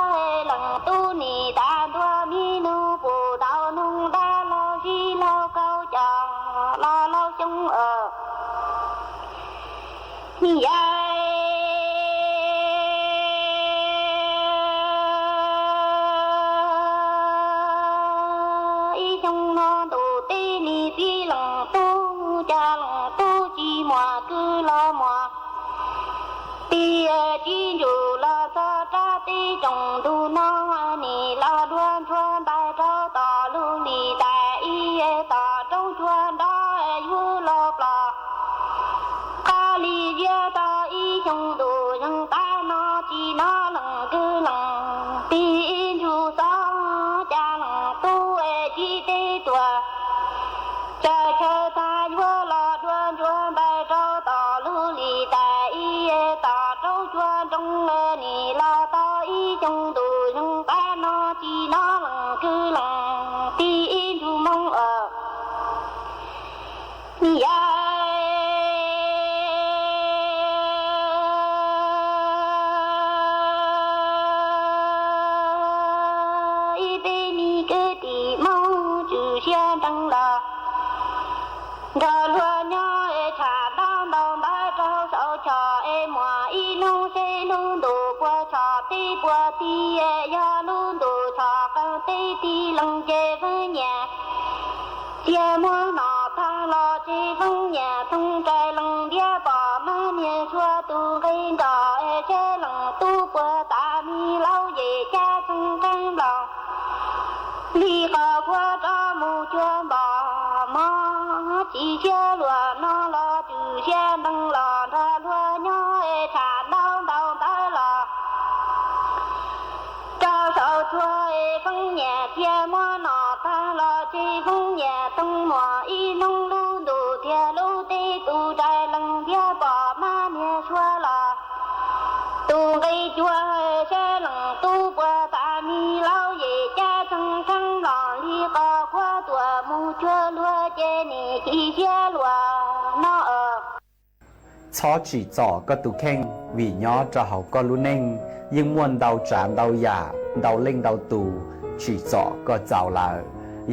leej tub nim tas ntua mi nug pum tau neeg dab laug sib laug kauv coj los laug xyoo os. Yam ib xyoo no ntuj teb nim txiv leej tub, cas leej tub tsis muaj kwv los muaj tij, tsis ntsum los txog rau teb tsoom ntug no, nim los dua ntxhua ntais rau tom Tib puag tim yog lub ntuj tshoj qeej, tib tim leej ces feeb nyiam. Txias muag no tag los ces feeb nyiam thooj rais leej ntiab pom, mab niag suav tus nqi nroj sab leej tub puag tas, me laub yim caj txheej qeej nploos li qhov kuab rov mus cuag npom mog. Chim siab luag no los tswm siab nteeg los nrog luag nyob, tshaj ntaub ntaub ntawv los rau saum tsuag. Feeb nyiam txias muag no tag los ces feeb nyiam thooj muag, ib hnub lub ntuj thiab lub teb tus rais leej ntiab pom, mab niag suav los tus nqi cuag sab leej tub puag tas, me laub yim caj txheej qeej nploos li qhov kuab tuaj mus cuag luag, ces nim chim siab luag no. Txhob tsim txom koj tus kheej, vim nyob rau hauv koj lub neej yeej muaj ntau tsav ntau yam, ntau leej ntau tus tsim txom koj txaus lawm.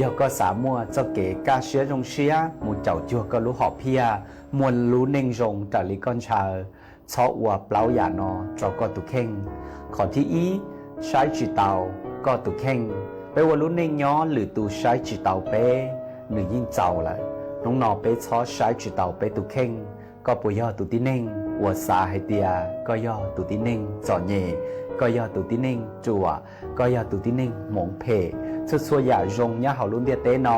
Yog koj xav muaj txoj kev kaj siab zoo siab mus caum cuag koj lub hom phiaj, muaj lub neej zoo raws li koj ntshaw, txhob ua plaub yam no rau koj tus kheej. Qhov thib ib, saib tsis taus koj tus kheej. Peb ua lub neej nyob, lwm tus saib tsis taus peb, nws yeej txaus lawm. Hnub no peb txhob saib tsis taus peb tus kheej. Koj puas yog tus tib neeg uas xav hais tias koj yog tus tib neeg txom nyem, koj yog tus tib neeg ruam, koj yog tus tib neeg hmoov phem? Txhua txhua yam zoo nyob hauv lub ntiaj teb no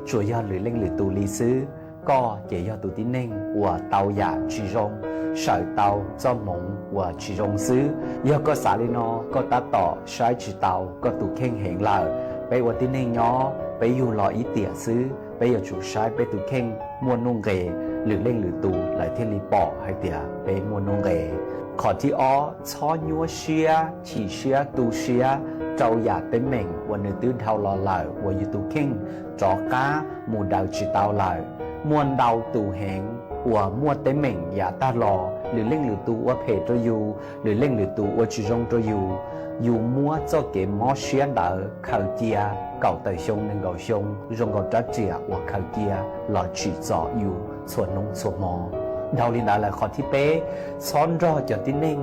tsuas yog lwm leej lwm tus li xwb. Koj ces yog tus tib neeg uas tau yam tsis zoo, sawv tau txoj hmoov uas tsis zoo xwb. Yog koj xav li no, koj tab tom saib tsis taus koj tus kheej heev lawm. Peb ua tib neeg nyob, peb yug los ib tiam xwb, peb yuav tsum saib peb tus kheej muaj nuj nqes, lwm leej lwm tus lawv thiaj li pom hais tias peb muaj nuj nqes. Qhov thib ob, txhob nyuaj siab, chim siab tu siab rau yam teeb meem uas nws twb dhau los lawm uas yus tus kheej rov qab mus daws tsis tau lawm. Muaj ntau tus heev uas muaj teeb meem yav tag los, lwm leej lwm tus ua phem rau yus, lwm leej lwm tus ua tsis zoo rau yus, yus muab txoj kev mob siab ntawd khaws cia kaum tawm xyoo nees nkaum xyoo zoo nkaus rab riam uas khaws cia los tsim txom yus txhua hnub txhua hmo. Dhau li ntawd lawm, qhov thib peb, txhob nrog cov tib neeg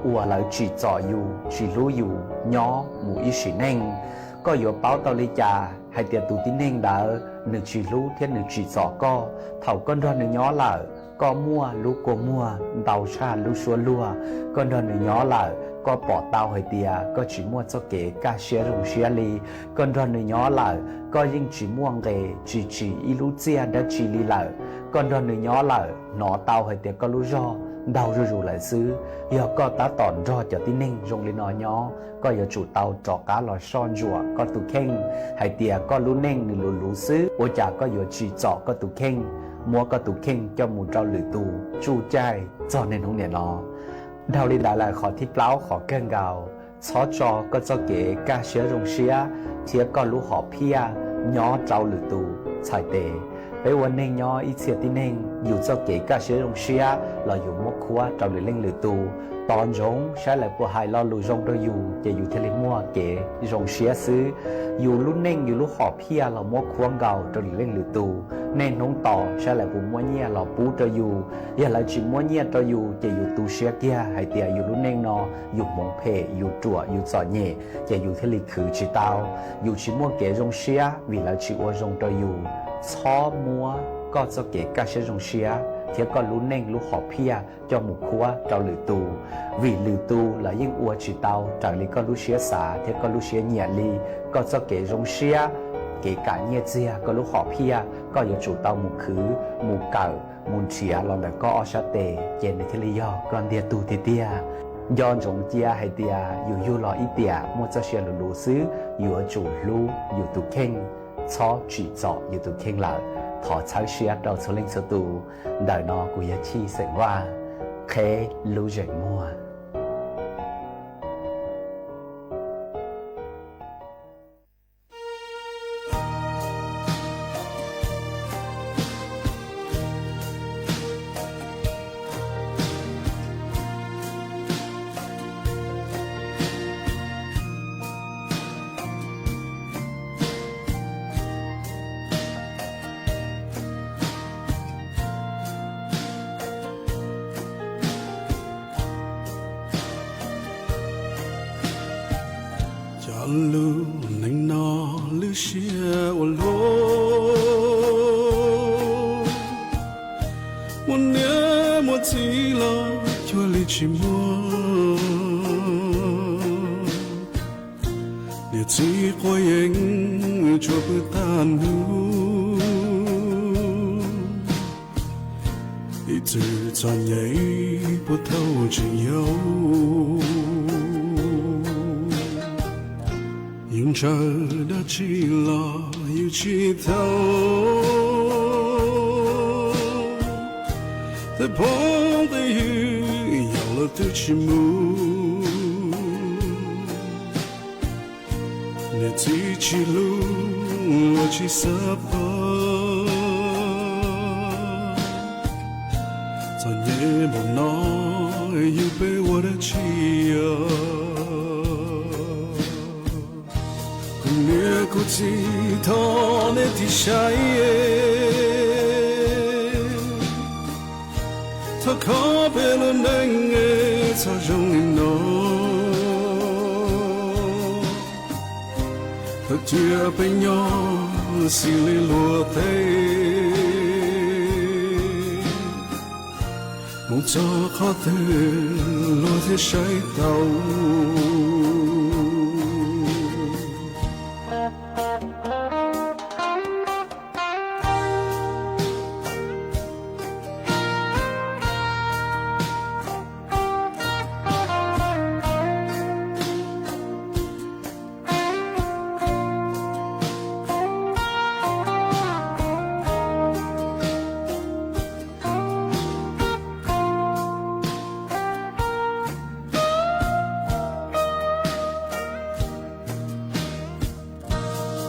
uas lawv tsim txom yus, tsis hlub yus nyob mus ib sim neej. Koj yuav paub tau li cas hais tias tus tib neeg ntawd nws tsis hlub thiab nws tsim txom koj? Thaum koj nrog nws nyob lawm, koj muaj lub kua muag ntau tshaj lub suab luag. Koj nrog nws nyob lawm, koj pom tau hais tias koj tsis muaj txoj kev kaj siab zoo siab li. Koj nrog nws nyob lawm, koj yeej tsis muaj nqes tsis tsim ib lub txiaj dab tsi li lawm. Koj nrog nws nyob lawm, hnov tau hais tias koj lub zog ntaug zuj zus lawm xwb. Yog koj tab tom nrog cov tib neeg zoo li no nyob, koj yuav tsum tau rov qab los soj ntsuam koj tus kheej hais tias koj lub neej nws luv luv xwb, ua cas koj yuav tsim txom koj tus kheej, muab koj tus kheej coj mus rau lwm tus tsuj caij txog niaj hnub niam no. Dhau li ntawd lawm, qhov thib plaub qhov kawg nkaus, txhob tso koj txoj kev kaj siab zoo siab thiab koj lub hom phiaj nyob rau lwm tus txhais tes. Peb ua neeg nyob ib txhia tib neeg, yus txoj kev kaj siab zoo siab los yus muab khuab rau lwm leej lwm tus, tos ntsoov saib lawv puas hais lo lus zoo rau yus ces yus thiaj li muaj kev zoo siab xwb. Yus lub neej yus lub hom phiaj los muab khuab nkaus rau lwm leej lwm tus, niaj hnub tos saib lawv puas muab nyiaj los pub rau yus. Yog lawv tsis muab nyiaj rau yus ces yus tu siab kiag hais tias yus lub neej no yus hmoov phem, yus ruam, yus txom nyem, ces yus thiaj li khwv tsis tau, yus tsis muaj kev zoo siab vim lawv tsis ua zoo rau yus. Txhob muab koj txoj kev kaj siab zoo siab thiab koj lub neej lub hom phiaj coj mus khuab rau lwm tus, vim lwm tus lawv yeej ua tsis tau raws li koj lub siab xav thiab koj lub siab nyiam li. Koj txoj kev zoo siab, kev kam nyiaj txiag, koj lub hom phiaj, koj yuav tsum tau mus khwv, mus kawm, mus nrhiav los ntawm koj ob sab tes ces nws thiaj li yog koj ntiag tug tiag tiag. Nco ntsoov cia hais tias yus yug los ib tiam muaj txoj sia luv luv xwb, yuav tsum hlub yus tus kheej, txhob tsim txom yus tus kheej lawm. Thov txhawb siab rau txhua leej txhua tus. Ntawm no kuv yog Chij xeem Vaj, qheb lub zeem muag. Lub neej no lub siab ua luaj, muaj niam muaj txiv los cuag li tsis muaj. Niam txiv quav yeeb tsuas pw tag hnub, ib txwm txom nyem puas thaum tseem yau. Yus ntshaw dab tsi los yus tsis tau, tej phooj tej ywg yaus los twb tsis mus. Niam txiv tsis hlub luag tsis xav pab, txom nyem npaum no yus peb ua dab tsi os? Kuv niam kuv txiv thov nej tig saib, thov kho peb lub neej txhob zoo li no. Thov cia peb nyob xws li luag tej, mus txog qhov twg luag thiaj saib tau.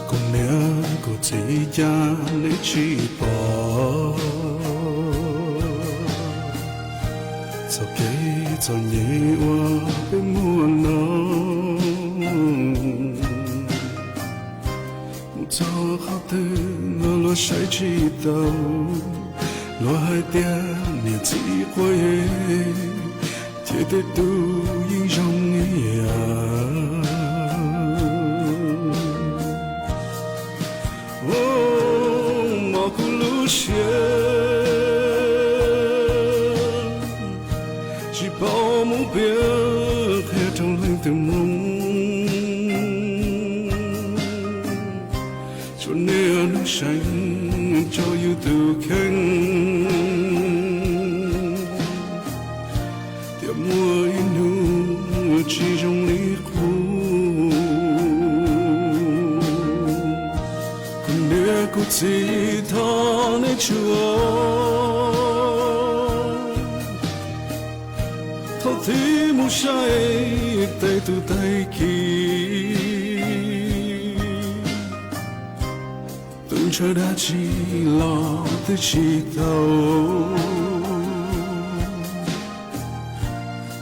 Kuv niam kuv txiv cas neb tsis pom txoj kev txom nyem uas peb muaj no? Mus txog qhov twg no luag saib tsis tau, luag hais tias niam txiv quav yeeb, ces tej tus yeej zoo ib yam. Mos kuv lub siab, tsis paub mus piav qhia rau leej twg mloog. Tsuas niaj hnub seev rau yus tus kheej, tiam muaj ib hnub tsis zoo li qub. Kuv niam kuv txiv thov nej tsuas thaum twg mus saib tej tub tej ki, tus ntshaw dab tsi los twb tsis tau,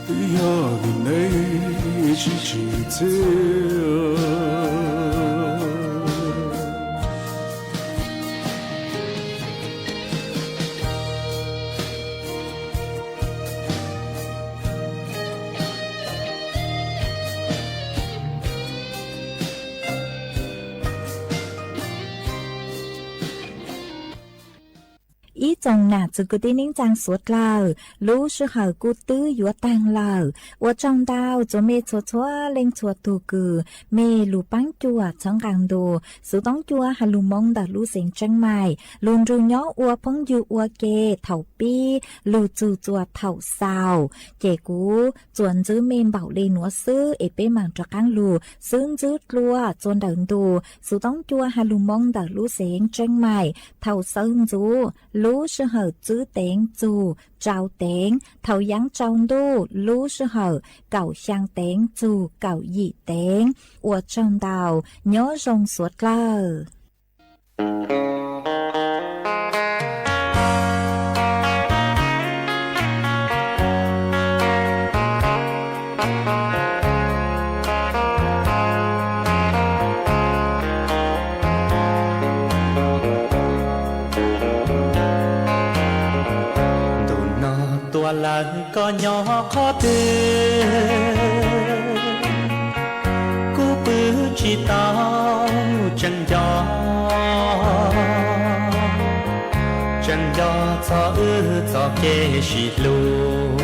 twb yog vim neb tsis tsim txiaj. Ib tsoom nam txiv kwv tij neej tsaa suav dlawg, lub sij hawm kuj twb yuav taag lawm. Ua tsaug ntau txuas mej txhua txhua leej txhua tug kws mej lug paab cuam txhawb nqaa ntu Xuv Toob Cua has lug Moob ntawm lub xeev Tseeb Maim lug nrug nyob ua phooj ywg ua ke thaum pib lug txug txuas thaum xaus. Ces kuv tsuas ntxwb mej npaum le nuav xwb es peb maam rov qaab lug xwb ntxwb dlua txuas ntawm ntu Xuv Toob Cua has lug Moob ntawm lub xeev Tseeb Maim thaum sawv ntxuv lub sij hawm tsib teev txug rau teev, thaum yaav tsaus ntuj lub sij hawm kaum xyaa teev txug kaum yim teev. Ua tsaug ntau, nyob zoo suav dlawg. Ntu no tuaj lawm koj nyob qhov twg? Kuv pw Tsis tau tseem nco, tseem nco txog wb txoj kev sib hlub.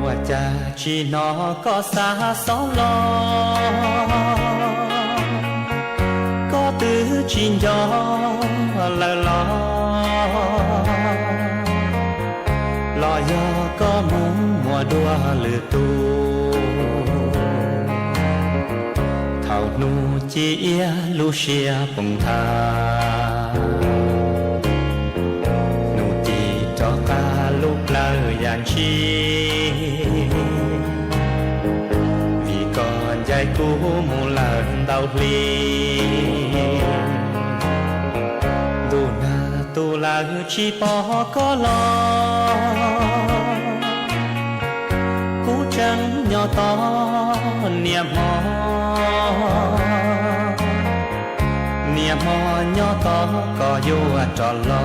Ua cas tsis hnov koj xa xov los? Koj twb tsis nco lawm los? Los yog koj mus muaj dua lwm tus? Thaum hnub ci iab lub siab poob nthav, hnub ci rov qab lub plawv yam ntshis, vim koj ncaim kuv mus lawm ntau hli. Ntuj nag tu lawm tsis pom koj los, kuv tseem nyob tos niaj hmo, niaj hmo nyob tos koj yuav rov los.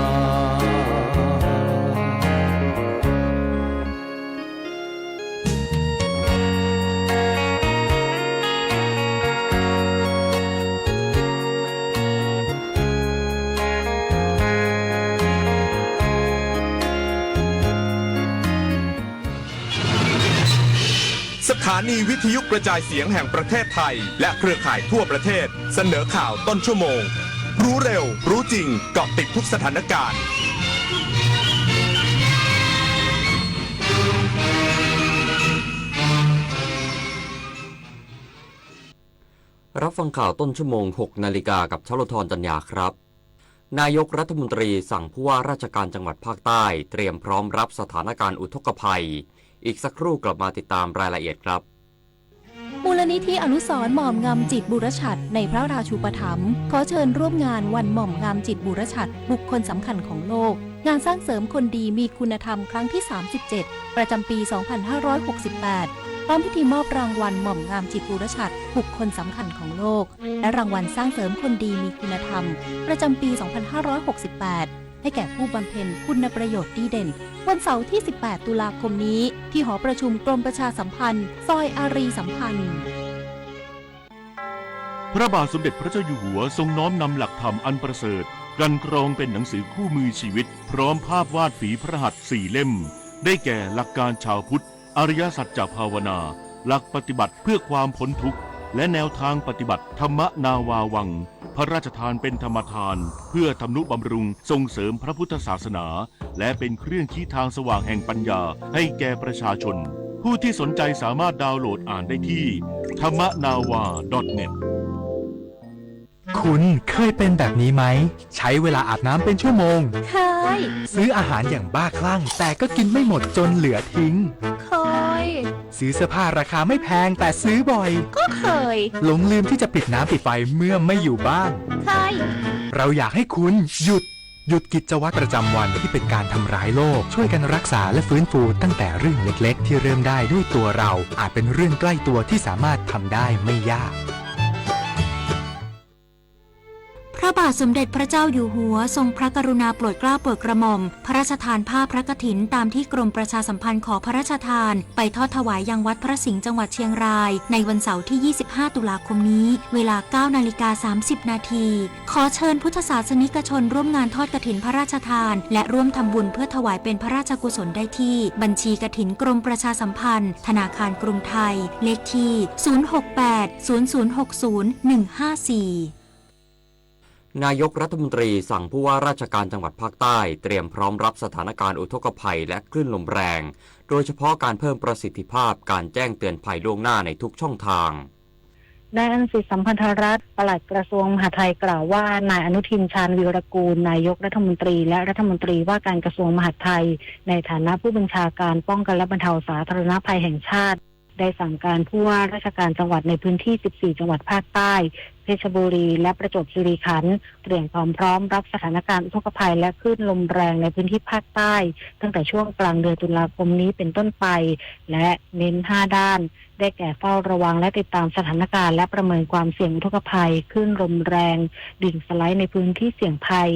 สถานีวิทยุกระจายเสียงแห่งประเทศไทยและเครือข่ายทั่วประเทศเสนอข่าวต้นชั่วโมง รู้เร็ว รู้จริง เกาะติดทุกสถานการณ์ รับฟังข่าวต้นชั่วโมง หกนาฬิกา กับชลธร จันยาครับ นายกรัฐมนตรีสั่งผู้ว่าราชการจังหวัดภาคใต้เตรียมพร้อมรับสถานการณ์อุทกภัย อีกสักครู่กลับมาติดตามรายละเอียดครับ มูลนิธิอนุสรณ์หม่อมงามจิตบุรชัดในพระราชูปถัมภ์ ขอเชิญร่วมงานวันหม่อมงามจิตบุรชัดบุคคลสำคัญของโลก งานสร้างเสริมคนดีมีคุณธรรมครั้งที่ สามสิบเจ็ด ประจำปี สองพันห้าร้อยหกสิบแปด พร้อมพิธีมอบรางวัลหม่อมงามจิตบุรชัดบุคคลสำคัญของโลก และรางวัลสร้างเสริมคนดีมีคุณธรรม ประจำปี สองพันห้าร้อยหกสิบแปด ให้แก่ผู้บำเพ็ญคุณประโยชน์ดีเด่น วันเสาร์ที่ สิบแปด ตุลาคมนี้ ที่หอประชุมกรมประชาสัมพันธ์ ซอยอารีย์สัมพันธ์ พระบาทสมเด็จพระเจ้าอยู่หัวทรงน้อมนำหลักธรรมอันประเสริฐ กลั่นกรองเป็นหนังสือคู่มือชีวิต พร้อมภาพวาดฝีพระหัตถ์สี่เล่ม ได้แก่หลักการชาวพุทธ อริยสัจจะภาวนา หลักปฏิบัติเพื่อความพ้นทุกข์ และแนวทางปฏิบัติธรรมนาวาวัง พระราชทานเป็นธรรมทาน เพื่อทำนุบำรุงส่งเสริมพระพุทธศาสนา และเป็นเครื่องชี้ทางสว่างแห่งปัญญาให้แก่ประชาชน ผู้ที่สนใจสามารถดาวน์โหลดอ่านได้ที่ ธรรมนาวา ดอท เน็ต คุณเคยเป็นแบบนี้ไหม ใช้เวลาอาบน้ำเป็นชั่วโมง เคย ซื้ออาหารอย่างบ้าคลั่ง แต่ก็กินไม่หมดจนเหลือทิ้ง เคย ซื้อเสื้อผ้าราคาไม่แพงแต่ซื้อบ่อย ก็เคย หลงลืมที่จะปิดน้ำปิดไฟเมื่อไม่อยู่บ้าน เคย เราอยากให้คุณหยุด หยุดกิจวัตรประจำวันที่เป็นการทำร้ายโลก ช่วยกันรักษาและฟื้นฟูตั้งแต่เรื่องเล็กๆที่เริ่มได้ด้วยตัวเรา อาจเป็นเรื่องใกล้ตัวที่สามารถทำได้ไม่ยาก พระบาทสมเด็จพระเจ้าอยู่หัวทรงพระกรุณาโปรดเกล้าโปรดกระหม่อม พระราชทานผ้าพระกฐินตามที่กรมประชาสัมพันธ์ขอพระราชทาน ไปทอดถวายยังวัดพระสิงห์จังหวัดเชียงราย ในวันเสาร์ที่ ยี่สิบห้า ตุลาคมนี้ เวลา เก้านาฬิกา สามสิบนาที ขอเชิญพุทธศาสนิกชนร่วมงานทอดกฐินพระราชทาน และร่วมทำบุญเพื่อถวายเป็นพระราชกุศลได้ที่ บัญชีกฐินกรมประชาสัมพันธ์ ธนาคารกรุงไทย เลขที่ ศูนย์หกแปด ศูนย์ศูนย์หกศูนย์ หนึ่งห้าสี่ นายกรัฐมนตรีสั่งผู้ว่าราชการจังหวัดภาคใต้เตรียมพร้อมรับสถานการณ์อุทกภัยและคลื่นลมแรง โดยเฉพาะการเพิ่มประสิทธิภาพการแจ้งเตือนภัยล่วงหน้าในทุกช่องทาง นายอนุสิทธิ์ สัมพันธรัตน์ ปลัดกระทรวงมหาดไทยกล่าวว่านายอนุทิน ชาญวีรกูล นายกรัฐมนตรี และรัฐมนตรีว่าการกระทรวงมหาดไทย ในฐานะผู้บัญชาการป้องกันและบรรเทาสาธารณภัยแห่งชาติ ได้สั่งการผู้ว่าราชการจังหวัดในพื้นที่ สิบสี่ จังหวัดภาคใต้ เพชรบุรี และประจวบคีรีขันธ์ เตรียมความพร้อมรับสถานการณ์อุทกภัยและคลื่นลมแรงในพื้นที่ภาคใต้ ตั้งแต่ช่วงกลางเดือนตุลาคมนี้เป็นต้นไป และเน้น ห้า ด้าน ได้แก่เฝ้าระวังและติดตามสถานการณ์และประเมินความเสี่ยงอุทกภัย คลื่นลมแรง ดินสไลด์ในพื้นที่เสี่ยงภัย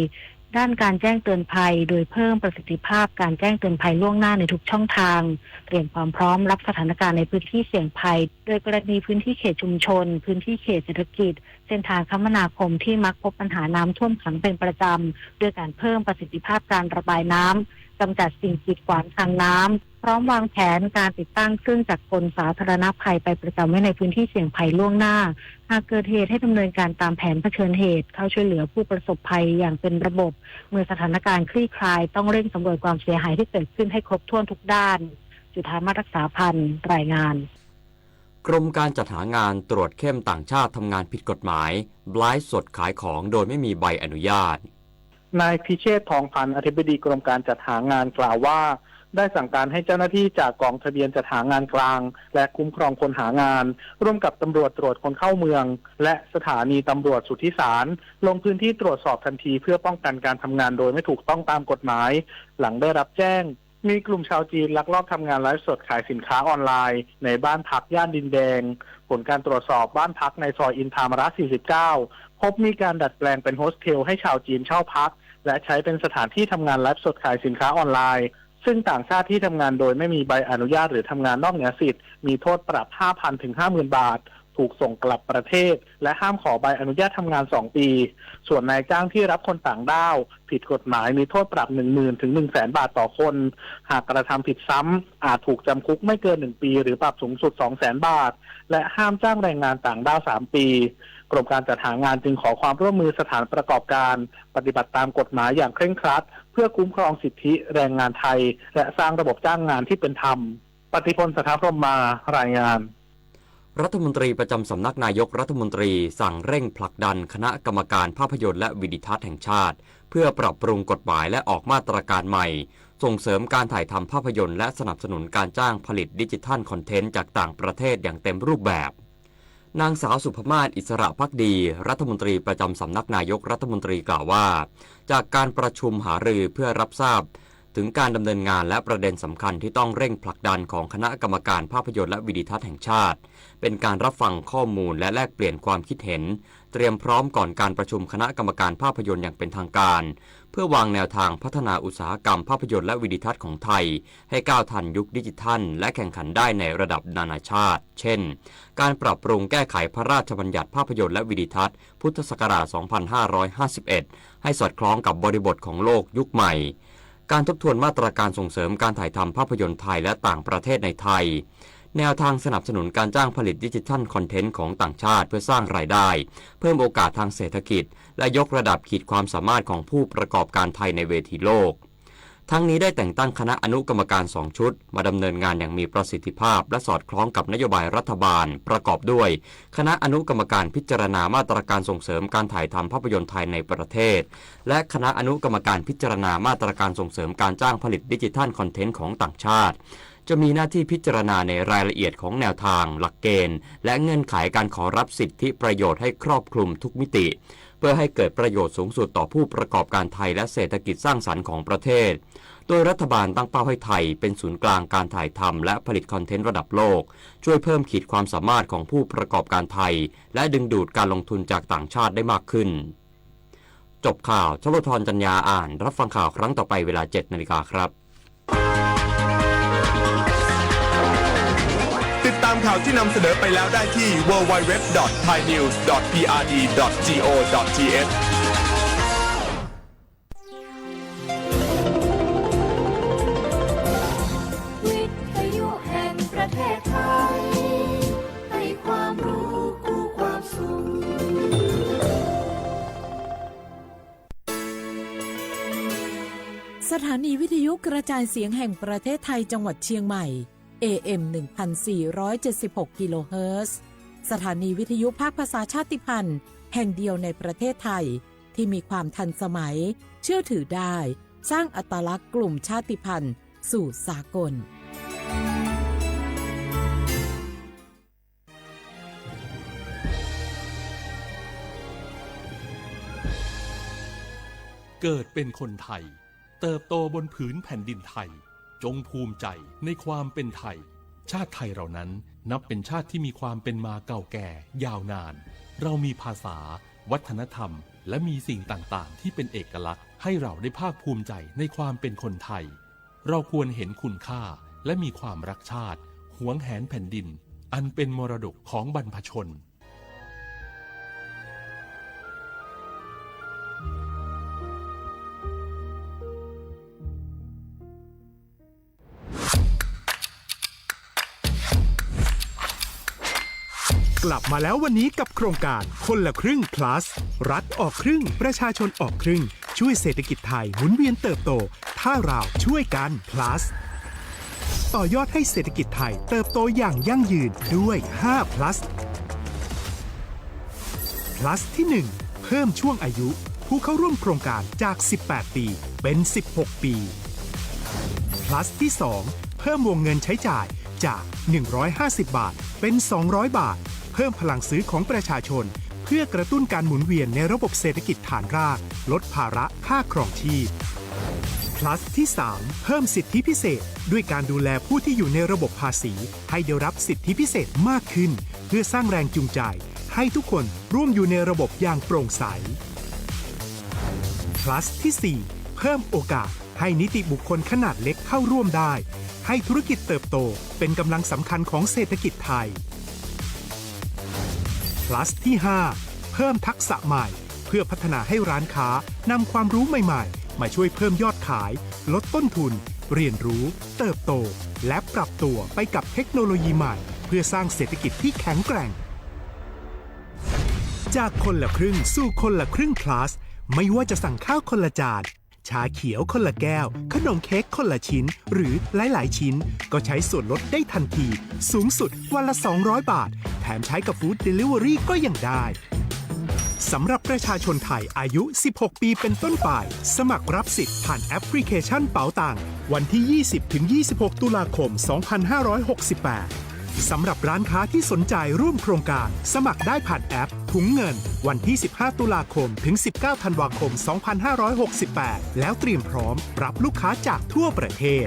ด้านการแจ้งเตือนภัย โดยเพิ่มประสิทธิภาพการแจ้งเตือนภัยล่วงหน้าในทุกช่องทาง เตรียมความพร้อมรับสถานการณ์ในพื้นที่เสี่ยงภัย โดยกรณีพื้นที่เขตชุมชน พื้นที่เขตเศรษฐกิจ เส้นทางคมนาคมที่มักพบปัญหาน้ำท่วมขังเป็นประจำ ด้วยการเพิ่มประสิทธิภาพการระบายน้ำ กำจัดสิ่งกีดขวางทางน้ำ พร้อมวางแผนการติดตั้งเครื่องจักรกลสาธารณภัยไปประจำไว้ในพื้นที่เสี่ยงภัยล่วงหน้า หากเกิดเหตุให้ดำเนินการตามแผนเผชิญเหตุ เข้าช่วยเหลือผู้ประสบภัยอย่างเป็นระบบ เมื่อสถานการณ์คลี่คลาย ต้องเร่งสำรวจความเสียหายที่เกิดขึ้นให้ครบถ้วนทุกด้าน จุฑามาศ รักษาพันธ์ รายงาน กรมการจัดหางานตรวจเข้มต่างชาติทำงานผิดกฎหมาย ไลฟ์สดขายของโดยไม่มีใบอนุญาต นายพิเชษ ทองพันธ์ อธิบดีกรมการจัดหางานกล่าวว่า ได้สั่งการให้เจ้าหน้าที่จากกองทะเบียนจัดหางานกลาง และคุ้มครองคนหางาน ร่วมกับตำรวจตรวจคนเข้าเมือง และสถานีตำรวจสุทธิสาร ลงพื้นที่ตรวจสอบทันทีเพื่อป้องกันการทำงานโดยไม่ถูกต้องตามกฎหมาย หลังได้รับแจ้ง มีกลุ่มชาวจีนลักลอบทำงานไลฟ์สดขายสินค้าออนไลน์ในบ้านพักย่านดินแดง ผลการตรวจสอบบ้านพักในซอยอินทามระ สี่สิบเก้า พบมีการดัดแปลงเป็นโฮสเทลให้ชาวจีนเช่าพัก และใช้เป็นสถานที่ทำงานไลฟ์สดขายสินค้าออนไลน์ ซึ่งต่างชาติที่ทำงานโดยไม่มีใบอนุญาตหรือทำงานนอกเหนือสิทธิ์ มีโทษปรับ ห้าพัน ถึง ห้าหมื่น บาท ถูกส่งกลับประเทศ และห้ามขอใบอนุญาตทำงาน สอง ปี ส่วนนายจ้างที่รับคนต่างด้าวผิดกฎหมาย มีโทษปรับ หนึ่งหมื่น ถึง หนึ่งแสน บาทต่อคน หากกระทำผิดซ้ำ อาจถูกจำคุกไม่เกิน หนึ่ง ปี หรือปรับสูงสุด สองแสน บาท และห้ามจ้างแรงงานต่างด้าว สาม ปี กรมการจัดหางานจึงขอความร่วมมือสถานประกอบการ ปฏิบัติตามกฎหมายอย่างเคร่งครัด เพื่อคุ้มครองสิทธิแรงงานไทย และสร้างระบบจ้างงานที่เป็นธรรม ปฏิพล สัทธพรหมมา รายงาน รัฐมนตรีประจำสำนักนายกรัฐมนตรีสั่งเร่งผลักดันคณะกรรมการภาพยนตร์และวิดีทัศน์แห่งชาติ เพื่อปรับปรุงกฎหมายและออกมาตรการใหม่ ส่งเสริมการถ่ายทำภาพยนตร์และสนับสนุนการจ้างผลิตดิจิทัลคอนเทนต์จากต่างประเทศอย่างเต็มรูปแบบ นางสาวสุภมาศ อิสระภักดี รัฐมนตรีประจำสำนักนายกรัฐมนตรีกล่าวว่า จากการประชุมหารือเพื่อรับทราบถึงการดำเนินงานและประเด็นสำคัญที่ต้องเร่งผลักดันของคณะกรรมการภาพยนตร์และวิดีทัศน์แห่งชาติ เป็นการรับฟังข้อมูลและแลกเปลี่ยนความคิดเห็น เตรียมพร้อมก่อนการประชุมคณะกรรมการภาพยนตร์อย่างเป็นทางการ เพื่อวางแนวทางพัฒนาอุตสาหกรรมภาพยนตร์และวิดีทัศน์ของไทย ให้ก้าวทันยุคดิจิทัล และแข่งขันได้ในระดับนานาชาติ เช่น การปรับปรุงแก้ไขพระราชบัญญัติภาพยนตร์และวิดีทัศน์ พุทธศักราช สองพันห้าร้อยห้าสิบเอ็ด ให้สอดคล้องกับบริบทของโลกยุคใหม่ การทบทวนมาตรการส่งเสริมการถ่ายทำภาพยนตร์ไทยและต่างประเทศในไทย แนวทางสนับสนุนการจ้างผลิตดิจิทัลคอนเทนต์ของต่างชาติเพื่อสร้างรายได้ เพิ่มโอกาสทางเศรษฐกิจ และยกระดับขีดความสามารถของผู้ประกอบการไทยในเวทีโลก ทั้งนี้ได้แต่งตั้งคณะอนุกรรมการสองชุด มาดำเนินงานอย่างมีประสิทธิภาพ และสอดคล้องกับนโยบายรัฐบาล ประกอบด้วย คณะอนุกรรมการพิจารณามาตรการส่งเสริมการถ่ายทำภาพยนตร์ไทยในประเทศ และคณะอนุกรรมการพิจารณามาตรการส่งเสริมการจ้างผลิตดิจิทัลคอนเทนต์ของต่างชาติ จะมีหน้าที่พิจารณาในรายละเอียดของแนวทาง หลักเกณฑ์ และเงื่อนไขการขอรับสิทธิประโยชน์ให้ครอบคลุมทุกมิติ เพื่อให้เกิดประโยชน์สูงสุดต่อผู้ประกอบการไทยและเศรษฐกิจสร้างสรรค์ของประเทศ โดยรัฐบาลตั้งเป้าให้ไทยเป็นศูนย์กลางการถ่ายทำและผลิตคอนเทนต์ระดับโลก ช่วยเพิ่มขีดความสามารถของผู้ประกอบการไทย และดึงดูดการลงทุนจากต่างชาติได้มากขึ้น จบข่าว ชลทร จันยาอ่าน รับฟังข่าวครั้งต่อไปเวลา เจ็ดนาฬิกาครับ ติดตามข่าวที่นำเสนอไปแล้วได้ที่ ดับเบิลยู ดับเบิลยู ดับเบิลยู ดอท ไทยนิวส์ ดอท พีอาร์ดี ดอท จี โอ ดอท ที เอช วิทยุแห่งประเทศไทย ให้ความรู้คู่ความสุข สถานีวิทยุกระจายเสียงแห่งประเทศไทยจังหวัดเชียงใหม่ เอ เอ็ม หนึ่งพันสี่ร้อยเจ็ดสิบหก กิโลเฮิรตซ์ สถานีวิทยุภาคภาษาชาติพันธุ์แห่งเดียวในประเทศไทย ที่มีความทันสมัย เชื่อถือได้ สร้างอัตลักษณ์กลุ่มชาติพันธุ์สู่สากล เกิดเป็นคนไทย เติบโตบนผืนแผ่นดินไทย จงภูมิใจในความเป็นไทย ชาติไทยเรานั้นนับเป็นชาติที่มีความเป็นมาเก่าแก่ยาวนาน เรามีภาษา วัฒนธรรม และมีสิ่งต่างๆที่เป็นเอกลักษณ์ให้เราได้ภาคภูมิใจในความเป็นคนไทย เราควรเห็นคุณค่าและมีความรักชาติ หวงแหนแผ่นดิน อันเป็นมรดกของบรรพชน กลับมาแล้ววันนี้กับโครงการคนละครึ่ง plus รัฐออกครึ่ง ประชาชนออกครึ่ง ช่วยเศรษฐกิจไทยหมุนเวียนเติบโต ถ้าเราช่วยกัน plus ต่อยอดให้เศรษฐกิจไทยเติบโตอย่างยั่งยืนด้วย ห้า plus plus ที่ หนึ่ง เพิ่มช่วงอายุผู้เข้าร่วมโครงการจาก สิบแปด ปี เป็น สิบหก ปี plus ที่ สอง เพิ่มวงเงินใช้จ่ายจาก หนึ่งร้อยห้าสิบ บาท เป็น สองร้อย บาท เพิ่มพลังซื้อของประชาชน เพื่อกระตุ้นการหมุนเวียนในระบบเศรษฐกิจฐานราก ลดภาระค่าครองชีพ plus ที่ สาม เพิ่มสิทธิพิเศษ ด้วยการดูแลผู้ที่อยู่ในระบบภาษี ให้ได้รับสิทธิพิเศษมากขึ้น เพื่อสร้างแรงจูงใจ ให้ทุกคนร่วมอยู่ในระบบอย่างโปร่งใส plus ที่ สี่ เพิ่มโอกาสให้นิติบุคคลขนาดเล็กเข้าร่วมได้ ให้ธุรกิจเติบโตเป็นกำลังสำคัญของเศรษฐกิจไทย plus ที่ ห้า เพิ่มทักษะใหม่ เพื่อพัฒนาให้ร้านค้านำความรู้ใหม่ๆ มาช่วยเพิ่มยอดขาย ลดต้นทุน เรียนรู้ เติบโต และปรับตัวไปกับเทคโนโลยีใหม่ เพื่อสร้างเศรษฐกิจที่แข็งแกร่ง จากคนละครึ่งสู่คนละครึ่ง plus ไม่ว่าจะสั่งข้าวคนละจาน ชาเขียวคนละแก้ว ขนมเค้กคนละชิ้น หรือหลายๆชิ้น ก็ใช้ส่วนลดได้ทันที สูงสุดวันละ สองร้อย บาท แถมใช้กับ Food Delivery ก็ยังได้ สำหรับประชาชนไทยอายุ สิบหก ปีเป็นต้นไป สมัครรับสิทธิ์ผ่านแอปพลิเคชันเป๋าตัง วันที่ ยี่สิบ ถึง ยี่สิบหก ตุลาคม สองพันห้าร้อยหกสิบแปด สำหรับร้านค้าที่สนใจร่วมโครงการ สมัครได้ผ่านแอปถุงเงิน วันที่ สิบห้า ตุลาคม ถึง สิบเก้า ธันวาคม สองพันห้าร้อยหกสิบแปด แล้วเตรียมพร้อมรับลูกค้าจากทั่วประเทศ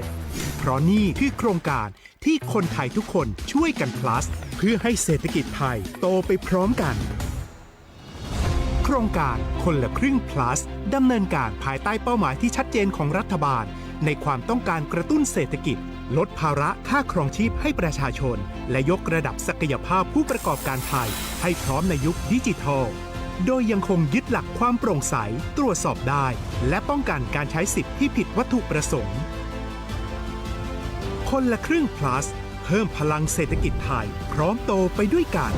เพราะนี่คือโครงการที่คนไทยทุกคนช่วยกัน plus เพื่อให้เศรษฐกิจไทยโตไปพร้อมกัน โครงการคนละครึ่ง plus ดำเนินการภายใต้เป้าหมายที่ชัดเจนของรัฐบาล ในความต้องการกระตุ้นเศรษฐกิจ ลดภาระค่าครองชีพให้ประชาชน และยกระดับศักยภาพผู้ประกอบการไทย ให้พร้อมในยุคดิจิทัล โดยยังคงยึดหลักความโปร่งใส ตรวจสอบได้ และป้องกันการใช้สิทธิ์ที่ผิดวัตถุประสงค์ คนละครึ่ง plus เพิ่มพลังเศรษฐกิจไทย พร้อมโตไปด้วยกัน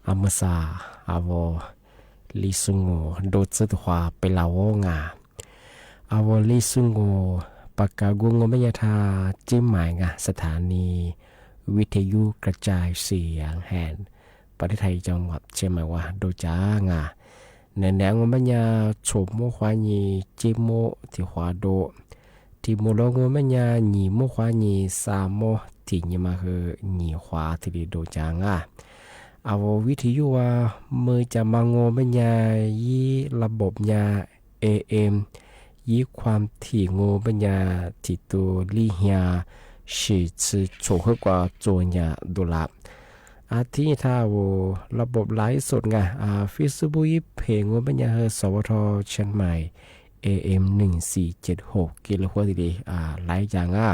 A mws xas, a vos Li Xu Ngus du txwb tus huav peb la ua nga. A vos Li Xu Ngus pas kav gu ngua mej nyaj dhaj Tseb Maiv nga, สถานีวิทยุกระจายเสียงแห่งประเทศไทยจังหวัดเชียงใหม่ uas du cav nga. Nim niam ngua mej nyaj txhum muab huav nyis tsib muab thim huav du. Thim mus los ngua mej nyaj nyim muab huav nyis xa muab thim nyis mas hwj nyim huav thiaj li du cav nga. A vos vib thim yuj a, mws cas mas ngua mej nyaj yib lab npob nyaj A M, yib khuam thim ngua mej nyaj thim tus lij hiab sim txhum hwj kua txuas nyaj du lab. A thib nyaj thaj a vos lab npob laiv xom nga, a Facebook yib phem ngua mej nyaj hwj sov vaj thoj Tseb Maiv A M nees xis ces hauv kiv lub huab thiaj li laiv cav nga.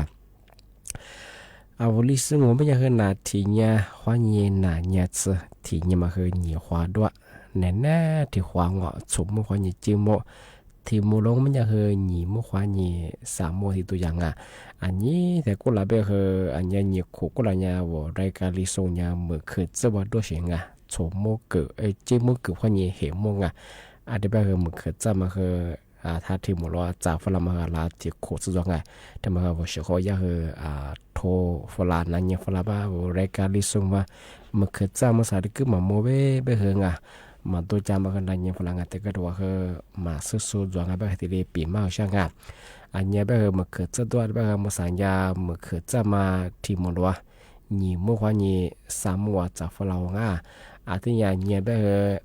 A vos Li Xu Ngus mej nyaj hwj nam thim nyaj huav nyis nam nyaj txwb thim nyaj mas hwj nyim huav dua. Nim niam thim huav ngom txhum muab huav nyis tsib muab, thim mus los mej nyaj hwj nyim muab huav nyis xa muab thim tu yam nga. A nyib thiab kuj lam peb hwj a nyaj nyim khum kuj lam nyaj vos dai kav Li Xu nyaj mws khwv txaj ua duab sim nga, txhum muab kws tsib muab kws huav nyis hem muab nga. A dai peb hwj mws khwv txaj mas hwj thaj thim mus los txav faj las mas hwj lam thim khum txaj zog nga. Dai mas hwj vos sim qhov yaj hwj rho faj las nas nyaj faj las pab vos dai kav Li Xu mas mws khwv txaj muab xav dai kwb mas muab peb peb hwj nga. Mas tu cav mas hwj nas nyaj faj las nga tes koj rau hwj mas xub xub zog nga peb hwj thiaj li pim maj hwj sab nga. A nyaj peb hwj mws khwv txaj tuaj peb hwj muab xav nyaj mws khwv txaj mas thim mus los nyim muab huav nyis xa muab ua txav faj las nga. A thib nyaj nyaj peb hwj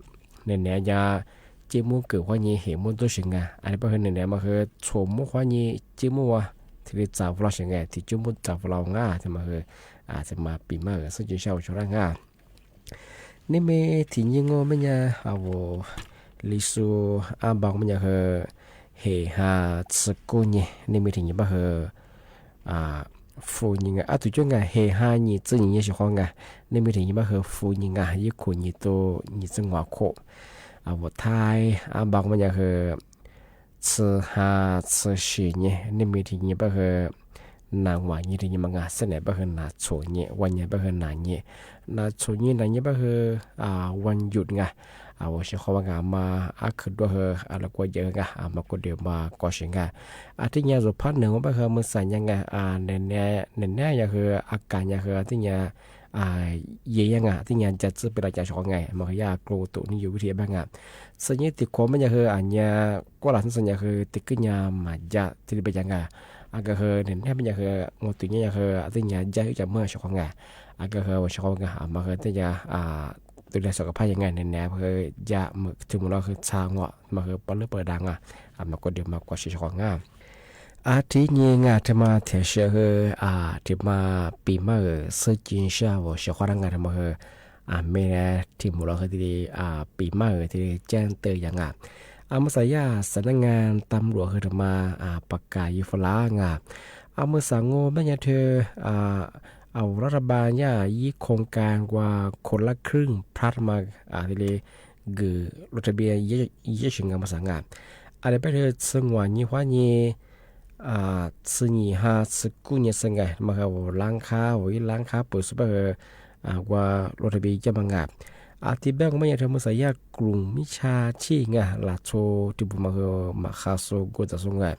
nim niam nyaj tsib muab kws huav nyis hem muab duab sim nga. A peb hwj nim niam mas hwj txhum muab huav nyis tsib muab ua thiaj li txav faj las sim nga, thim tsib muab txav faj las nga thiaj mas hwj thiaj mas pim maj hwj xwb ces sab ua tsaug dab nga. Nej me thim nyij ngua mej nyaj a vos Li Xu ab npau mej nyaj hwj hem ha txhwv kuj nyeg, nej me thim nyij pab hwj fu nyig nga, ab tug cuab nga hem ha nyim txwv nyim nyeg sim qhov nga, nej me thim nyij pab hwj fu nyig nga, yib khum nyig tu nyig txwv nguav khum. A vos thaib ab npau mej nyaj hwj txhwv ha txhwv sim nyeg, nej me thim nyij pab hwj nas nguam nyeg thim nyij mas nga, xab nam pab hwj nas txhum nyeg, ua nyeg pab hwj nas nyeg, nas txhum nyeg nas nyeg pab hwj ua nyum nga. A vos sim qhov nga mas ab khwv duab hwj a los kua yawm nga, mas kua dwm mas kov sim nga. A thib nyaj zom phab neeg ua pab hwj mws xas nyaj nga, nim niam nyaj hwj a kas nyaj hwj thib nyaj ye yaj nga, thib nyaj cas txwb peb los cas sim qhov nga mas hwj yaj klo tus nej yug vib thim pab nga. Txhwv nyeg tim khuam mej nyaj hwj a nyaj kuj lam xwb xas nyaj hwj tim kwj nyaj mas ncaj thiaj li peb cas nga. A kawg hwj nim niam mej nyaj hwj ua tus nyab nyaj hwj thib nyaj ncaj wb cas muab sim qhov nga. A kawg hwj ua sim qhov nga mas hwj thib nyaj tus li xom kov phaj yaj nga, nim niam hwj ncaj mws thwm mus los hwj txha ngom mas hwj pab lub pawg dag nga, mas kua dwm mas kov sim sim qhov nga. A thib nyeg nga thib mas thiaj siab hwj thib mas pim maj hwj xwb ces sab vos sim qhov dab nga thib mas hwj a me thim mus los hwj thiaj li pim maj hwj thiaj li caij tawm yam nga. A mws xas yaj xav nab nga tam luam hwj thib mas pas kas yug faj las nga. A mws xas ngua mej nyaj thwj a vos lab thaj npas yaj yib khoos kas nkaus khoos lab khwj phab mas thiaj li gws luag thaj npas yaj sim nga mws xas nga. A li peb thwj txhwv nguam nyeg huab nyeg txhwv nyim ha txhwv kuj nyeg xwb nga, mas hwj vos lab qhab vos ib lab qhab pw xwb pab hwj ua luag thaj npas yaj mas nga. A thib peb ngua mej nyaj thwj mws xas yaj krum mib tshaj tshij nga, lam txhua thim pub mas hwj mam qha xu kua txas xu nga.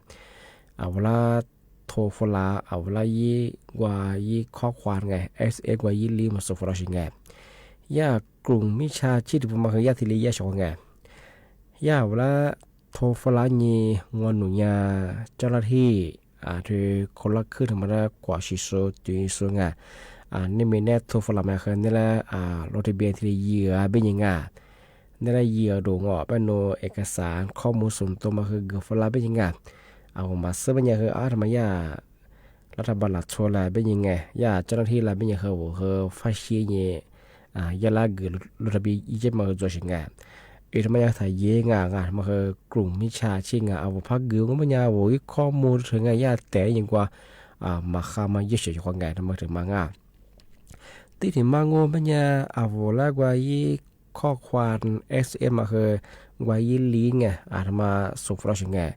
A vos lab thau faj las a vos lab yib nkaus yib khob khuas nga, S S nkaus yib lib mas xu faj las sim nga. Yaj krum mib tshaj tshij thim pub mas hwj yaj thiaj li yaj sim qhov nga. Yaj vos lab thau faj las nyeg ngua num nyaj coj laj thij thwj khoos lab khwj thwj mas dab kuam sim xu tus xu nga. Nej me neb thau faj las mas hwj nej lab luag thaj npas thiaj li yig peb nyeg nga. Nej lab yig dum ngom pab nug es kas xav khob mus xum tua mas hwj gws faj las peb nyeg nga. A vos mas xwb peb nyaj hwj ab thaj mas yaj lab thaj npas lam txhua las peb nyeg nga, yaj coj laj thij las peb nyeg hwj vos hwj faj siab nyeg yaj lab gws luag thaj npas yaj mas hwj txuas sim nga. Es thaj mas yaj tham yev nga nga mas hwj krum mib tshaj tshij nga, a vos phab gws ngua mej nyaj vos ib khob mus rhwv nga yaj tes nyeg nkaus mas qha mas yaj sim qhov nga thaj mas rhwv mas nga. Tib thim mas ngua mej nyaj a vos lab nkaus yib khob khuas S S mas hwj nkaus yib lib nga, a thaj mas xu faj las sim nga.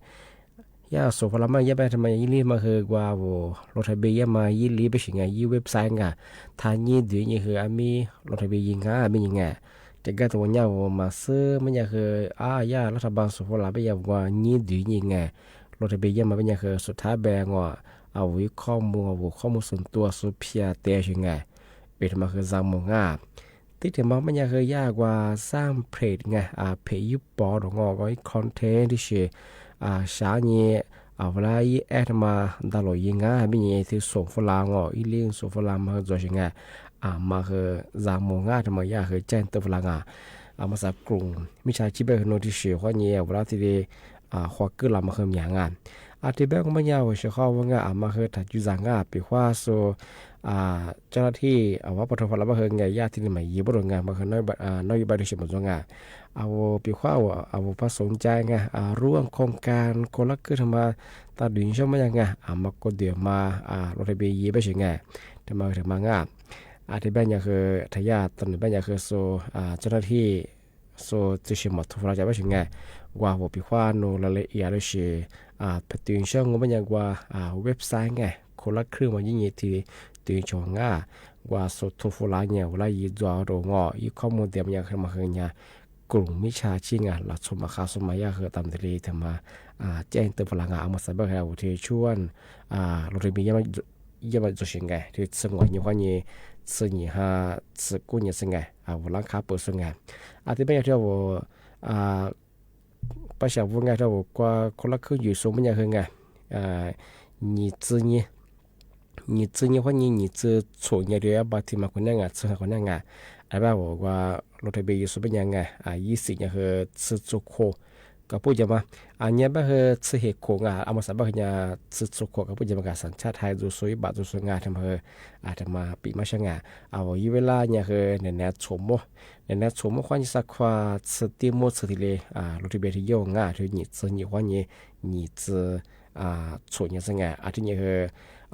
Yaj xu faj las mas yaj peb thaj mas yib lib mas hwj nkaus vos luag thaj npas yaj mas yib lib peb sim nga, yib website nga, thaj nyib ntws nyeg hwj a mib luag thaj npas yig nga peb nyeg nga. Ces kag tus ua nyaj vus mas xwb, mej nyaj hw, a, yaj laj tha npa xus fu las peb yaj vus ua nyib ntws nyij nga, lus tha npe yaj mas peb nyaj hw xus thab npe ngo, a, vus ib khob mus, vus khob mus xus ntua xus phiaj tes si nga, peb tha mas hw zaj mus nga. Tib tha mas mej nyaj hw yaj ua xab phem nga, a, phem yub pov rau ngo ko ib content tib si, a, sav nyi, a, vus lab ib ab tha mas nta los yig nga, mej nyaj hw xus fu las ngo, ib lib xus fu las mas hw ntxuas si nga, a, mas hw zaj mus nga tha mas yaj hw caij tw fu las nga. A, mas xav krum mej tsa chib peb hw nug tib si huab nyi vus lab thiaj li, a, huab kwj las mas hw nyam nga. A, tib peb kuj mej nyaj vus si qhov vus nga, a, mas hw tham cw zaj nga pim huab xus, a, coj lab thij, a, vab pov thau fu las mas hw nga yaj thiaj li mas yig npub rau nga mas hw noj yub npaj tib si mas ntxuav nga. A, vus pim huab vus, a, vus pab xus ncai nga, a, ruaj khoom kas kho lab kwj tha mas tag dwm ntsab mej nyaj nga, a, mas kua diam mas, a, lus tha npe yig peb si nga, tha mas hw tha mas nga. A, tib peb nyaj hw, tha yaj tag nws peb nyaj hw xus, a, coj lab thij, xus tib si mas thu fu las cov peb si nga, ua vus pim huab nug las li ib yam li si, a, pab tw ntsab ngo mej nyaj ua, a, website nga, kho lab kwj mas yij nyi thiaj tw tso nga, ua xus thu fu las nyaj vus lab yig ntxuas rau ngo ib khob mus tias mej nyaj hw mas hw nyam krum mej tsa chib nga los txhua mas qha xus mas yaj hw tas ntawd li tha mas, a, caij tw fu las nga, a, mas xav peb hw vus thiaj tshuaj, a, lus tha npe yaj mas ntxuas si nga, thiaj txhua nqos nyi huab nyi, txhua nyi ha, txhua kub nyi xwb nga, a, vus lab khab pw xwb nga. A, tib peb nyaj thiaj vus, a, pab xav vus nga thiaj vus kua kho lab kwj ywg xus mej nyaj hw nga, a, nyim txwv nyi, nyim txwv nyi huab nyi nyim txwv txhum nyi li pab thiaj mas kuv nyaj nga txhua kuv nyaj nga. A, pab vus ua lus tha npe yig xus peb nyaj nga, a, yij xim nyaj hw txhua txhua kho, koj pub cov mas, a, nyaj pab hw txhua hem kho nga, a, mas xav pab hw nyaj txhua txhua kho koj pub cov mas kas xav tshaj thaiv ntxuas xus ib pab ntxuas xus nga tha mas hw, a, tha mas pim mab sab nga. A, vus yij vej laj nyaj hw nws nav txhum muab, nws nav txhum muab huab nyi xa khua txhua tib muab txhua thiaj li, a, lus tha npe thiaj yog nga thiaj nyim txwv nyi huab nyi, nyim txwv, a, txhum nyi xwb nga. A, thiaj nyaj hw,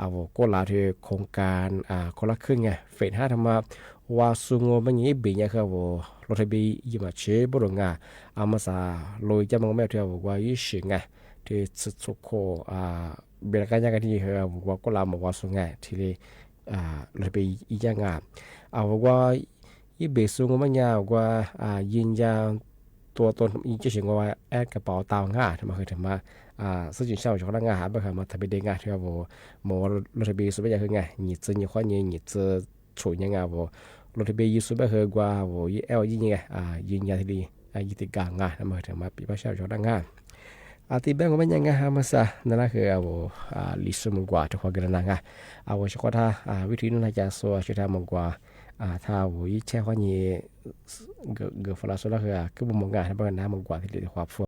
a, vus kua las thiaj khoom kas, a, kho lab kwj nga fem hab tha mas ua xus ngo mej nyaj ib pim nyaj hw vus lus tha npe yig mas tsheb npub rau nga. A, mas xav lus coj mas ngo mej thiaj vus ua ib sim nga, thiaj txhua txhua kho, a, npe las kab nyaj ka thiaj hw vus ua kua las mas ua xus nga thiaj li, a, lus tha npe ib nyaj nga. A, vus ua ib pim xus ngo mej nyaj ua, a, yig nyaj tua tua yig coj si ngo ab ka pau tau nga tha mas hw tha mas, a, xwb tsis sab vus tsis qhov dab nga hab pab hw mas tha npe de nga thiaj vus, mas ua lus tha npe xus peb nyaj hw nga nyim txwv nyi huab nyi nyim txwv txhum nyi nga vus lus tha npe yig xus peb hw ua vus yij ab yij nyi, a, yig nyaj thiaj li, a, yig tim kas nga tha mas hw tha mas pim mab sab vus tsis qhov dab nga. A, tib peb kuv mej nyaj nga ha mas xav nta lab hw vus, a, li xwb mus nkuas rau huab kwj las nga. A, vus tsis qhov thaj, a, vij thwv ib nub nag cas xua tsis thaj mus nkuas, a, thaj vus ib cheb huab nyi nkawd fu las xua lab hw kwj mus mus nga tha pab hw nab mus nkuas thiaj li huab phuaj.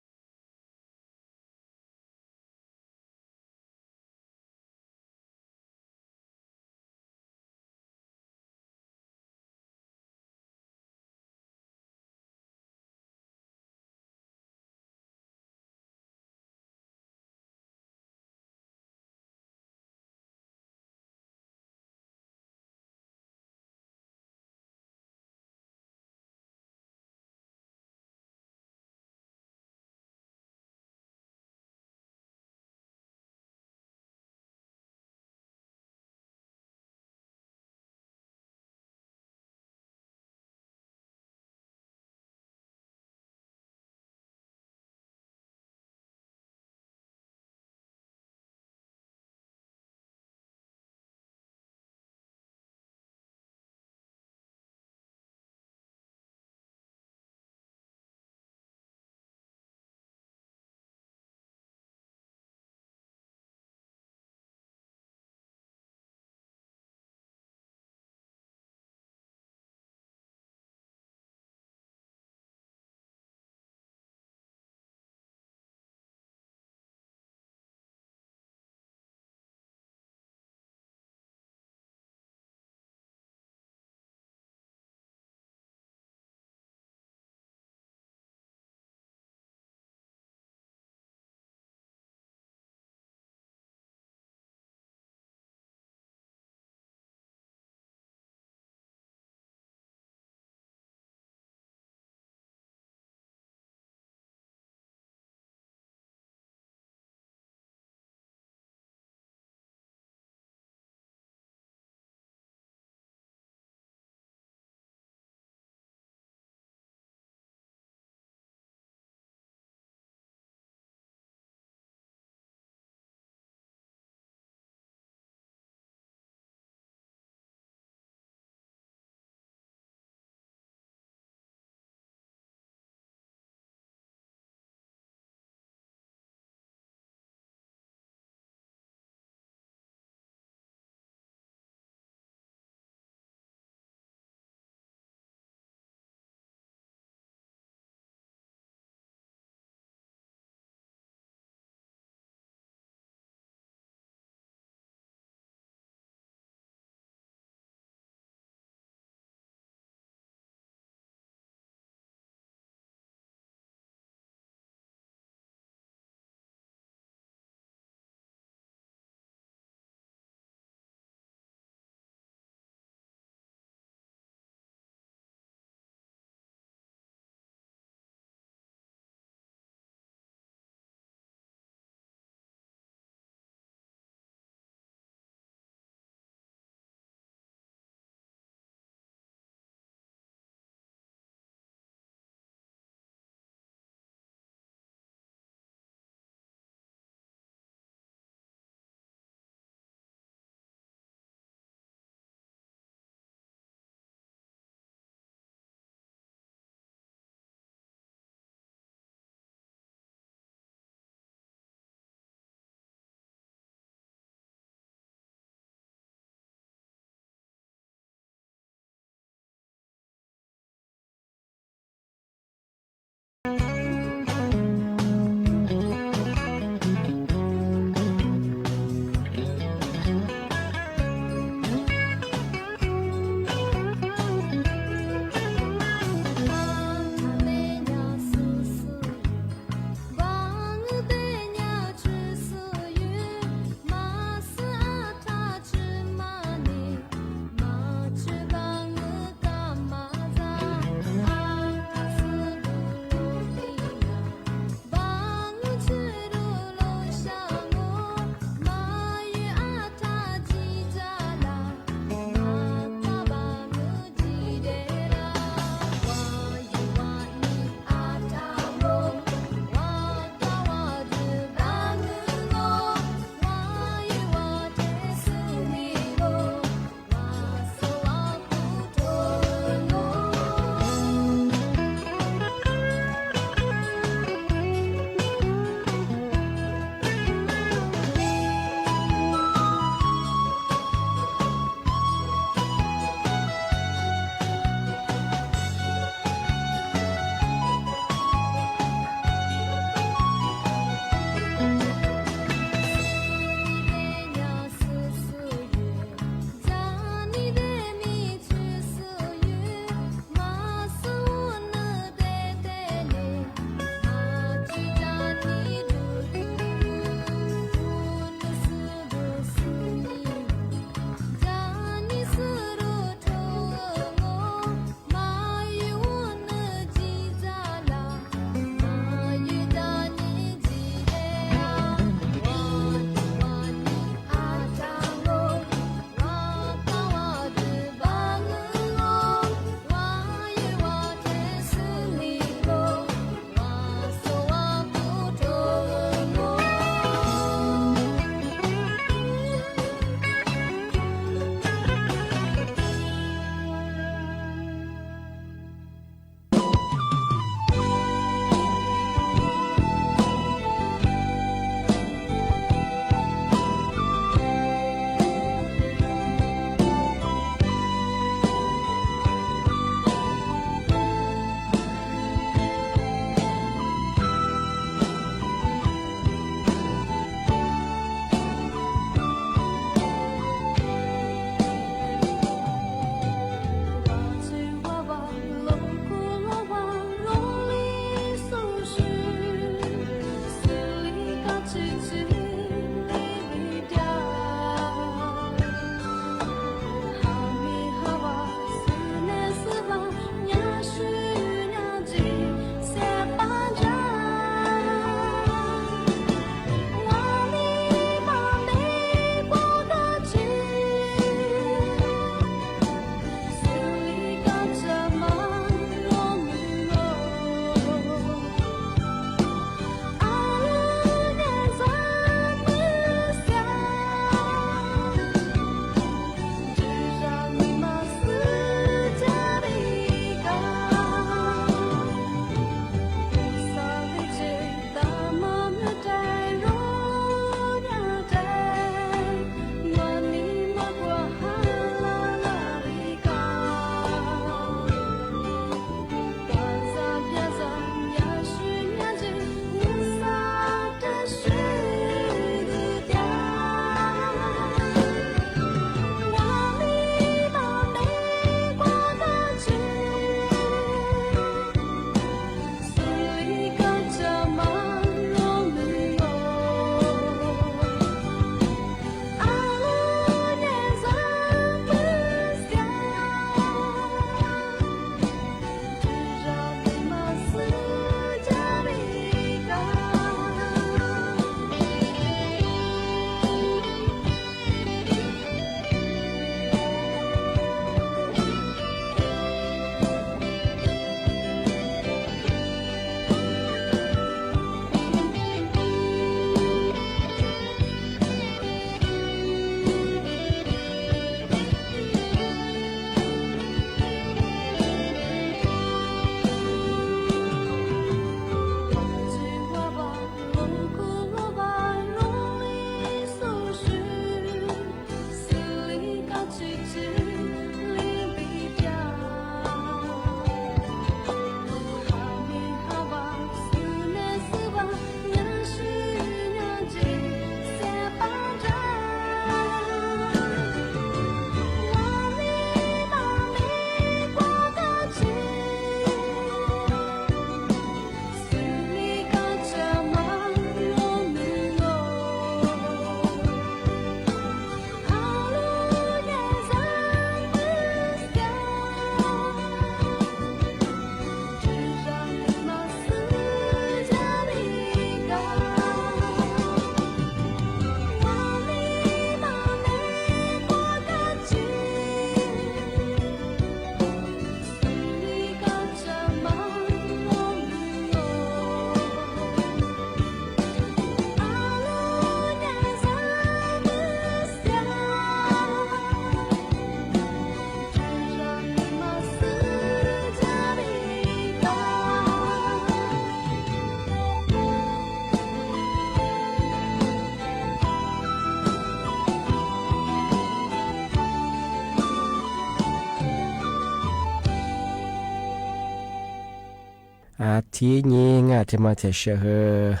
Thib nyib nga thiaj mas thiaj sij hawm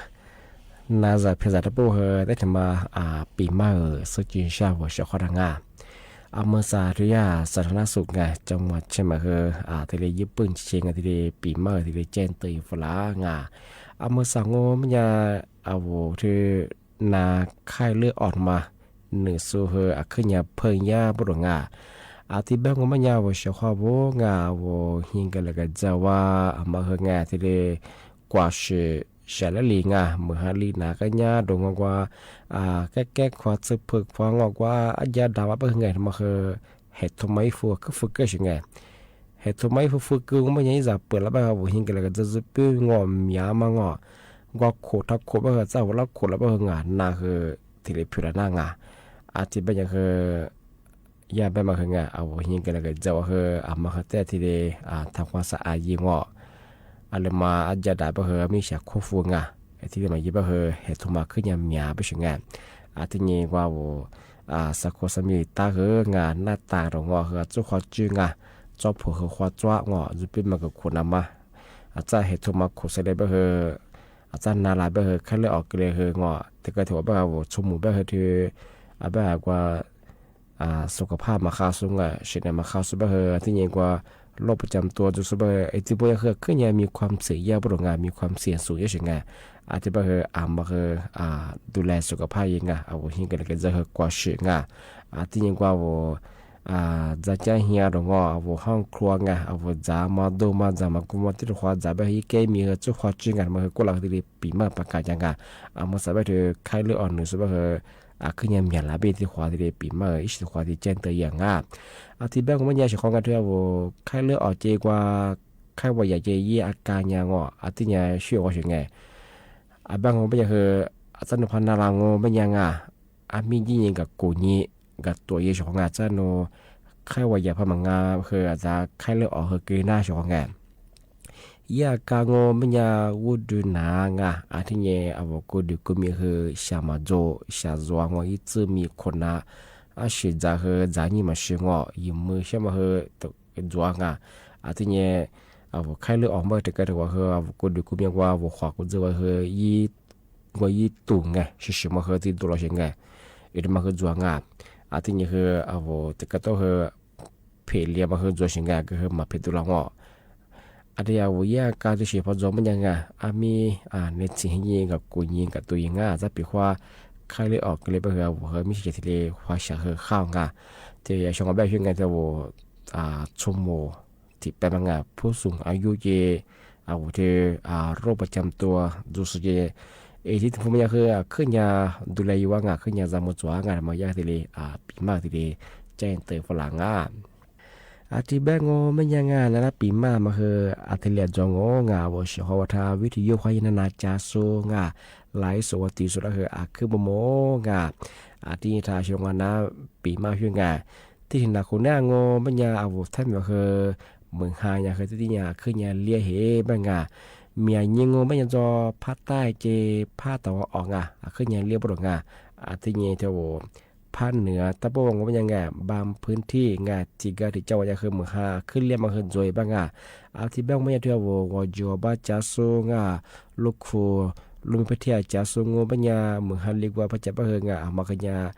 na zam phiaj zam rab puj hawm teb thiaj mas pim maj xub ci saj vus sawv qhov na nga. A mw xas rau yaj xas rau nab xus nga cov mas tshe mas hawm thiaj li ywj pwj ntsis nga thiaj li pim maj thiaj li caij tw yu fas lav nga. A mw xas ngu mej nyaj a vus thw nas khaij lwj os mas nws xu hawm a khwj nyag pheej yaj puj ruam nga. A tib peb ngu mej nyaj vus sawv qhov vus nga vus hnyj nkaws lawv kawm ntxawg ua a mas hawm nga thiaj li kuam swm sam lab li nga mws ha li na kab nyab rau nqua nqua kab kab khuav txwj phwj khuav nqua nqua ab ncab dav ua pab hawm nga mas hawm hem thu mas ib fwj kub fwj kawg sim nga. Hem thu mas ib fwj fwj kub ngu mej nyaj ib zam pwm lawv pab hawm vus hnyj nkaws lawv kawm ntxawg txwj pwj nqua miav mas nqua nqua khum thov khum pab hawm txaj vus lab khum lawv pab hawm nga na hawm thiaj li phwj lawv na nga. A tib peb nyaj hawm yaj peb mas hawm nga a vus hnyj nkaws lawv kawm ntxawg ua hawm a mas hawm tej thiaj li tham khuav xav a yim nqua a lawm mas ab ncab dav pab hawm mej xyav khuj fwj nga thiaj li mas yim pab hawm hem thu mas khwj nyag miav pab sim nga. A tib nyeg nqua vus xav khuav xav me tab hawm nga naj tas rau nqua hawm txuj qhov tswj nga txob phuam hawm qhuav txuab nqua txwj pwj mas kawm khum na mas txaj hem thu mas khum xav li pab hawm txaj na las pab hawm khaij lwj os kws li hawm nqua tes koj thiaj ua pab hawm vus txhua mus pab hawm thw pab hawm kua xus kom phaj mas qha xu nga sim na mas qha xu pab hawm tib nyeg nqua loj pab cam tua ntxu xu pab hawm es tib pab nyaj hawm khwj nyag me khuam xim yaj puj ruam nga me khuam xim xus yaj sim nga. A tib pab hawm a mas hawm du lais xus kom phaj yim nga a vus hnyj nkaws lawv kawm ntxawg hawm kuam swm nga. A tib nyeg nqua vus ntxav cab hias rau nqua vus hoob khua nga a vus ntxav mos ntuj mos ntxav mas kuj muaj tib rau qhuav ntxav pab hawm ib keb me hawm txuj qhov tswj nga mas hawm kuj los thiaj li pim maj pas kas cas nga. A mw xas pab thw khaij lwj os nws xu pab hawm a khwj nyag miav lav peb tib qhuav thiaj li pim maj ib sim tib qhuav thiaj caij tw yam nga. A tib peb ngu mej nyaj sawv qhov nga thw a vus khaij lwj os ces nqua khaij ua yam ces yij a kas nyag nqua a tib nyag sij ua sim nga. A pab ngu mej nyaj hawm txaj nus phaj na las ngu mej nyaj nga. A mij yij nyeg nkawd kuv nyig nkawd tuam yig sawv qhov nga txaj nus khaij ua yam phaj mas nga hawm a txav khaij lwj os hawm kws nab sawv qhov nga. Yij a kas ngu mej nyaj ub dw nav nga a tib nyeg a vus kuj dw kuj me hawm xya mas ntxu xya zuav nqua ib txwj me khum na ab sim ntxav hawm ntxav nyij mas sim nqua yim mw xyab mas hawm ntxuav nga. A tib nyeg a vus khaij lwj os npaj rau kawg rau a vus kuj dw kuj me nqua vus qhuav kuj ntxwj ua hawm nqua yib tus nga sim sim mas hawm tib tus los sim nga. Yim mas hawm ntxuav nga. A tib nyeg hawm a vus tes kawg tau hawm phem lias mas hawm ntxuav sim nga kawg hawm mas phem tus los nqua. A tib yam vus yij a kas tib sim phov ntxuav mej nyaj nga. A mij nej txhij yij nkawd kuv nyig nkawd tuam yig nga txaj pim huab khaij lwj os kws li pab hawm a vus hawm mij sij ces thiaj li huab xyav hawm qhaj nga. Ces yog xyoo nqua peb xyoo nga thiaj vus txhua mus tim peb mas nga phub xum a yub ces a vus thw roj pas cam tua ntxu xu ces es tib tug phooj mej nyaj hawm khwj nyag du lais yuav nga khwj nyag zag mus txuav nga mas yaj thiaj li pim maj thiaj li caij tw fas lav nga. A tib peb ngu mej nyaj nga na lab pim maj mas hawm a thiaj li ntxuav nqua nga vus sawv qhov ua tha vib thwv yub huab yig nab nas cav xu nga lais xu ua tim xu dab hawm a khwb npua mus nga. A tib nyeg tha sawv nqua na pim maj xwb nga. Tib si nas kuv nab ngu mej nyaj a vus thaib me hawm mws ha nyaj hawm tib tib nyag khwj nyag liab hev maj nga. Miam nyig ngu mej nyaj ntxo phab taij ces phab tau os nga a khwj nyag liab puj ruam nga. A tib nyeg thiaj vus phab nwg tab puj ngu mej nyaj nga npam phwv thij nga tib kag tim coj ua nyaj hawm mws ha khwj liab mas hawm ntxuav paj nga. A tib peb ngu mej nyaj thiaj vus uas ntsuas paj cav xu nga lub khu lub me phab thij cav xu ngu mej nyaj mws ha li kua phab cav paj hawm nga a mas khwj nyag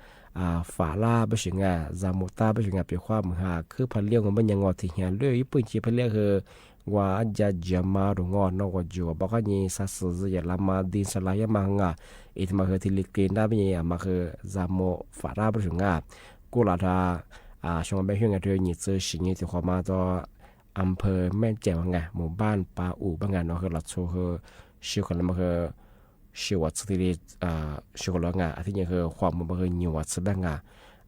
fam laj paj swm nga zag mus tab paj swm nga pem huab mws ha khwb phaj liab ngu mej nyaj nqua thim hnyas lub ib pwj nci phaj liab hawm nqua ab nca ntsia mas rau nqua no uas ntsuas paj qab nyi xav xwm yam lav mas di xav lav yab mas nga. Es thiaj mas hawm thiaj li qi nab paj nyaj mas hawm zag mus fam laj paj swm nga. Kuj lam dha xyoo peb xyoo nga rau nyim txwv sim nyog tim qhov mas tau a phaw mej cem mas nga mus npaj pa um paj nga no hawm los txhua hawm sib qhov los mas hawm sib vam txwv thiaj li sib qhov los nga a thiaj nyaj hawm huam mus mas hawm nyuam txwv paj nga.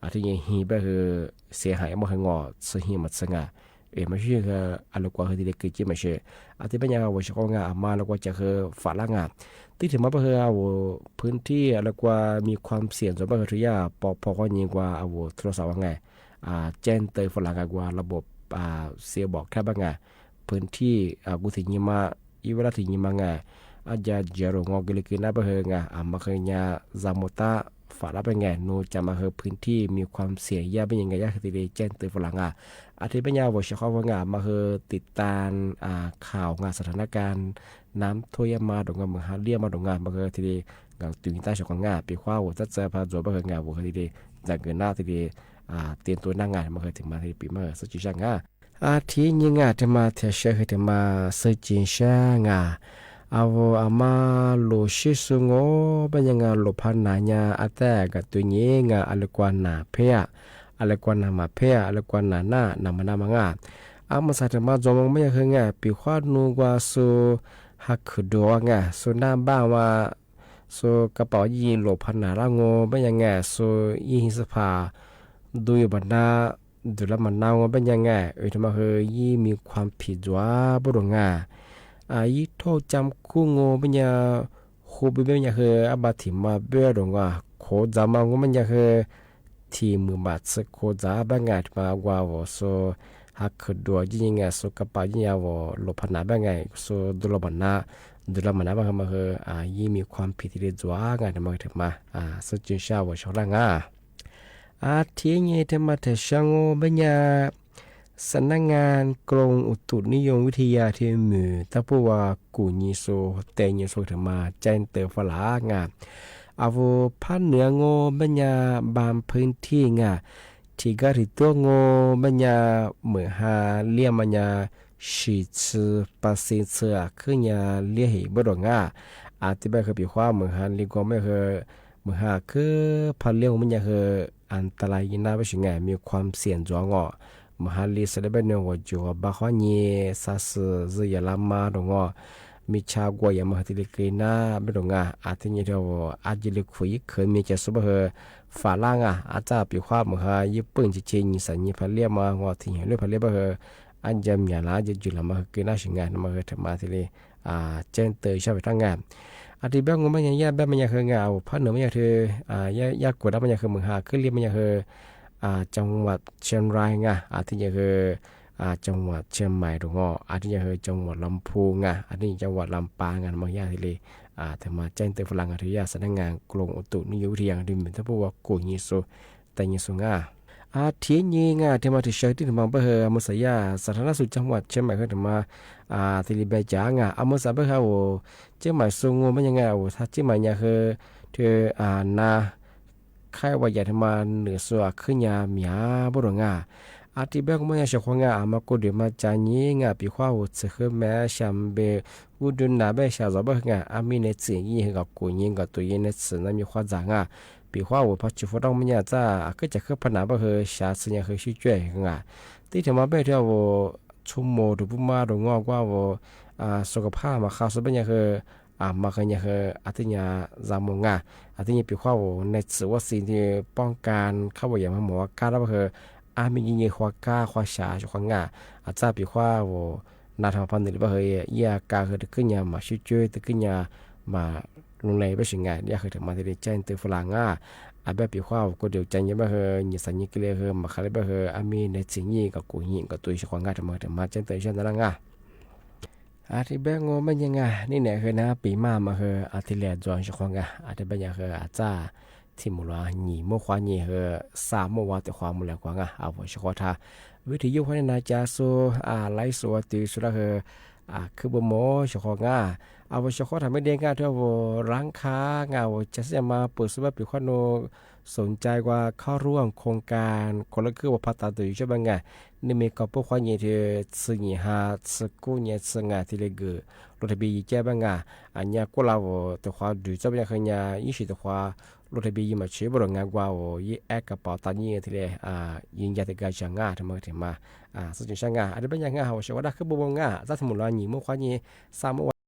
A thiaj nyaj hib paj hawm xia hais muaj hawm nqua txhij hib mas txhij nga. Es mas sib a lug kua hawm thiaj li kis cia mas sib a thiaj paj nyaj vus sib qhov nga a mas lug kua cas hawm fam laj nga. Tib thim mas paj hawm a vus phwv thij a lug kua me khuam xiam ntxuav paj hawm rau yaj pom phom qhov nyi nqua a vus thub los xav ua nga caij taw fam laj nga nqua los pum xia pom khab paj nga. Phwv thij kuv thim nyi mas ib vaj laj thim nyi mas nga ab nca ntsia rau nqua kis li kis nab paj hawm nga a mas hawm nyaj zag mus tab fam lab peb nga nus cas mas hwv phwv thij mis khuam xiam yaj peb nyias nga yaj hwv thiaj li caij twv faj lab nga. As thiab peb nyias vauv sawv qhov vauv nga mas hwv tim tas khau nga xav thas nab kas nab thuaj yaj mas dum nga mws ha liaj mas dum nga mas hwv thiaj li nkawd twv tab sawv qhov nga pim huab vauv tab txawv pha ntxuav peb hwv nga vauv hwv thiaj li ntxam nkawd nab thiaj li tias ntua nab nga mas hwv thiaj mas thiaj li pim mas hwv xwb tsis sab nga. As thiab nyias nga thiaj mas thiaj sawv hwv thiaj mas xwb tsis sab nga. As vauv as mas lus sib xu ngo peb nyias nga lus pha nas nyas as tab kom tus nyias nga as li kua nas pheb, as li kua nas mas pheb, as li kua nas nab nas mas nab mas nga. As mus xav thiaj mas ntxuav mas peb nyias hwv nga pim huab nus ua xu ha khwv duav nga xu nab npaj ua xu kab paus yij lus pha nas lab ngo peb nyias nga xu yij xwb pha ntu yuav mas nab ntws lab mas nab ngo peb nyias nga thiaj mas hwv yij mis khuam phim ntxuav pub dum nga. Yij thauj cam kuj ngo peb nyias hu peb peb nyias hwv ab pa thim mas peb dum nga khuv ntxav mas ngo peb nyias hwv thim mws npam txhw khuv ntxav peb nga thiaj mas ua vauv xu ha khwv duav yij nyias nga xu kab paus yij nyias vauv lus pha nas peb nga xu ntu lab mas nab ntws lab mas nab peb hwv mas hwv yij mis khuam phim thiaj li ntxuav nga thiaj mas thiaj mas xwb tsis sab vauv sawv qhov dab nga. As thiab nyias thiaj mas thiaj sab ngo peb nyias xav nab nga klo u tus nib yoo vib thi ya thiaj mus tab pub ua kum nyias xu tes nyias xu thiaj mas caij twv faj lab nga. As vauv phab nws ngo peb nyias npa phwv thij nga thim kab thim tuab ngo peb nyias mws ha liaj mas nyas sis txhw pa xi txhw khwb nyas liaj him npawb dum nga. As thiab peb hwv pim huab mws ha li kua peb hwv mws ha khwb pha liaj peb nyias hwv as tas las yij nab peb sim nga mis khuam xiam ntxuav ngo mws ha li xav li peb nws ua cuag npa huab nyias xav xwm zwj yam lab mas dum ngo mis tsha kua yam mas hwv thiaj li kis nab peb dum nga. As thiab nyias thiaj as cia li khuv ib khwv mis cas xu peb hwv fam lab nga. As txaj pim huab mws ha yij pwj ntshe nyias xav nyias pha liaj mas ngo thim nyias lub pha liaj peb hwv ab nca nyam lab nca cws los mas hwv kis nab sim nga mas hwv thiaj mas thiaj li caij twv sab pem rab nga. As thiab peb ngo peb nyias yaj peb mas nyas hwv nga as phab nws peb nyas hwv yaj kuv dab peb nyas hwv mws ha khwb liaj peb nyas hwv cov muam Chiang Rai nga. As thiab nyias hwv cov muam Chiang Mai dum ngo. As thiab nyias hwv cov muam Lam Phu nga. As thiab nyias cov muam Lam Pa nga mas yaj thiaj li thiaj mas caij twv faj lab nga thiaj yaj xav nab nga klo u tus nib yoo vib thi ya thiaj mus tab pub ua kum nyias xu tes nyias xu nga. As thiab nyias nga thiaj mas thiaj sawv tib thiaj mas peb hwv mus xav yaj xav thas nab xu cov muam Chiang Mai hwv thiaj mas thiaj li npe cas nga. As mus xav peb hwv as Chiang Mai xu ngo peb nyas nga as thas Chiang Mai nyas hwv thiaj nas khaib ua yam thiaj mas nws xu khwb nyas miav npawb dum nga. As thiab peb kuj muaj nyas sawv qhuav nga as mas kuj dim mas cas nyias nga pim huab as txhw khwb me xya npe ub dub nas peb xya zov peb hwv nga. Ab mi nais txim yij nyias hwv kom kum nyias kom tus yij nais txim na mi huab ntxag nga. Pim huab as phaj tsw huab rooj peb nyas txaj khwb cas khwb pha nas peb hwv xya txhw nyas hwv sib cuag nga. Tib thiaj mas peb thiaj as txhua mus rau pub mas rau ngo kuj as xu kom phaj mas qha xu peb nyas hwv mas hwv nyas hwv as thiab nyas zag mus nga. As thiab nyias pim huab as nais txim ua xis nti poob kas khab ua yam mas mus ua kab dab peb hwv. Ab mi nyias nyias huab kab huab xya sawv qhuav nga. As txaj pim huab as nas thiaj mas pha nws li peb hwv yaj kas hwv tus khwb nyas mas sib cuag tus khwb nyas mas loo le peb sim nga yaj hwv thiaj mas thiaj li caij twv faj lab nga. As peb pim huab as kuj dim cas nyias peb hwv nyias xav nyias kis li hwv mas qha li peb hwv ab mi nais txim yij kom kum nyias kom tus sawv qhuav nga thiaj mas thiaj mas caij twv sab ntawd na nga. As thiab peb ngo peb nyas nga nib niam hwv nab pim maj mas hwv as thiaj li ntxuav sawv qhuav nga. As thiab peb nyas hwv as txaj thim mus los nyim muab huab nyias hwv xa muaj ua tim huab mus lawm kuv nga as vauv sawv qhuav tha. Vib thi yub huab nyias nas cas xu as laiv xu ua twv xu dab hwv khwb pua mus sawv qhuav nga. As vauv sawv qhuav tha me de nga thiab as vauv lab kha nga as cas xwb mas pum xu pab pim huab nus xoom cai ua khob ruaj khoos kas khuam lawv khwb ua phaj tas tus yus sab pab nga. Nej me koj pub huab nyias thiaj txhw nyim ha txhw kub nyas txhw nga thiaj li gws luag thaj pis yim caj pab nga. Nyas kuj la as tus huab dwm txoj pab nyas hwv nyas ib sim tus huab luag thaj pis yim mas tshwm pab dum nga ua as yib ab kas pom tas nyij thiaj li yim ncaj tias kas tsa nga thiaj mas thiaj mas xwb tsis sab nga as thiab peb nyas nga as vauv sawv qhuav dab khwb pua mus nga txaj thim mus los nyim muab huab nyias xa muab ua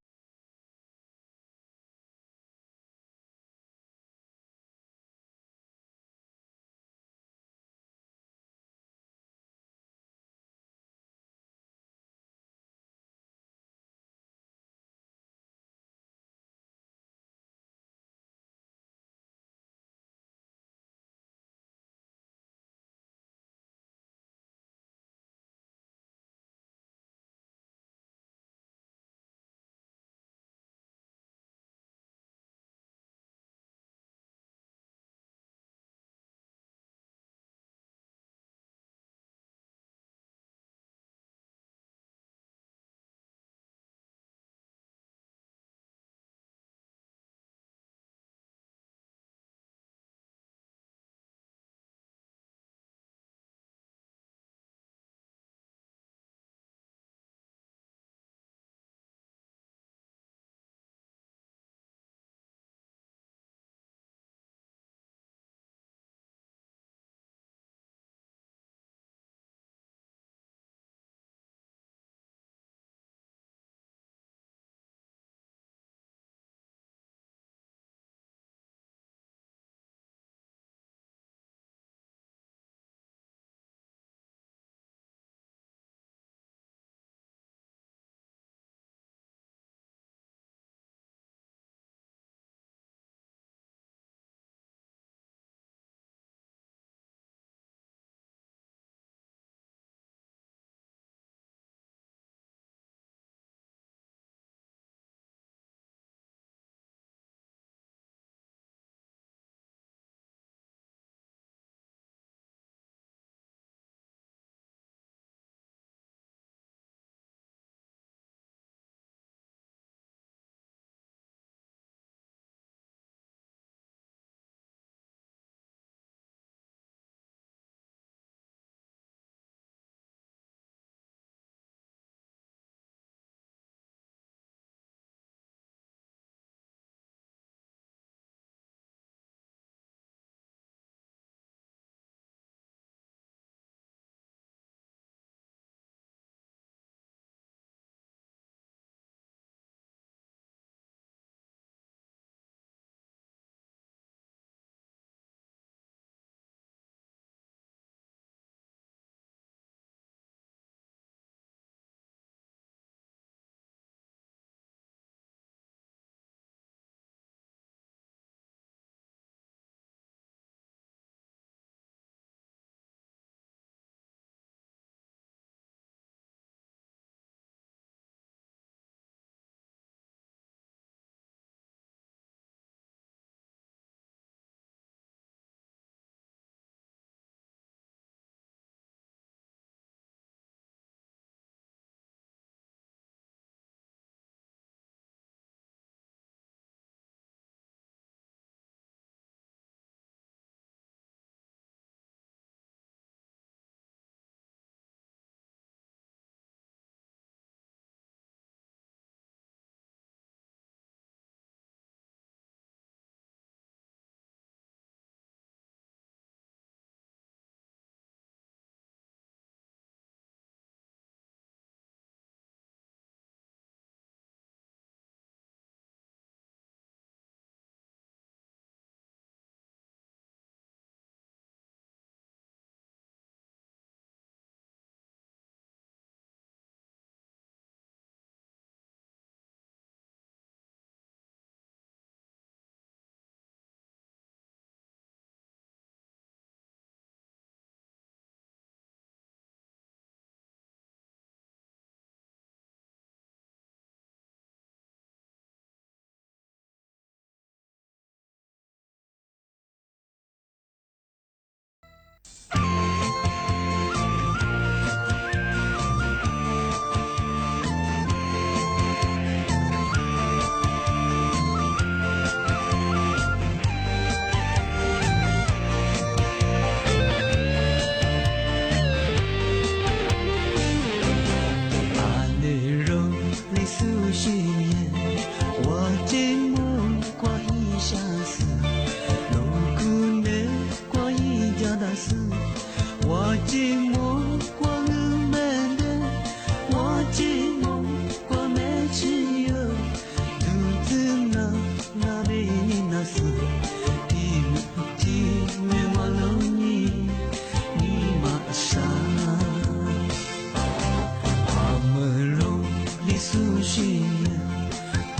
xub sim nyiam,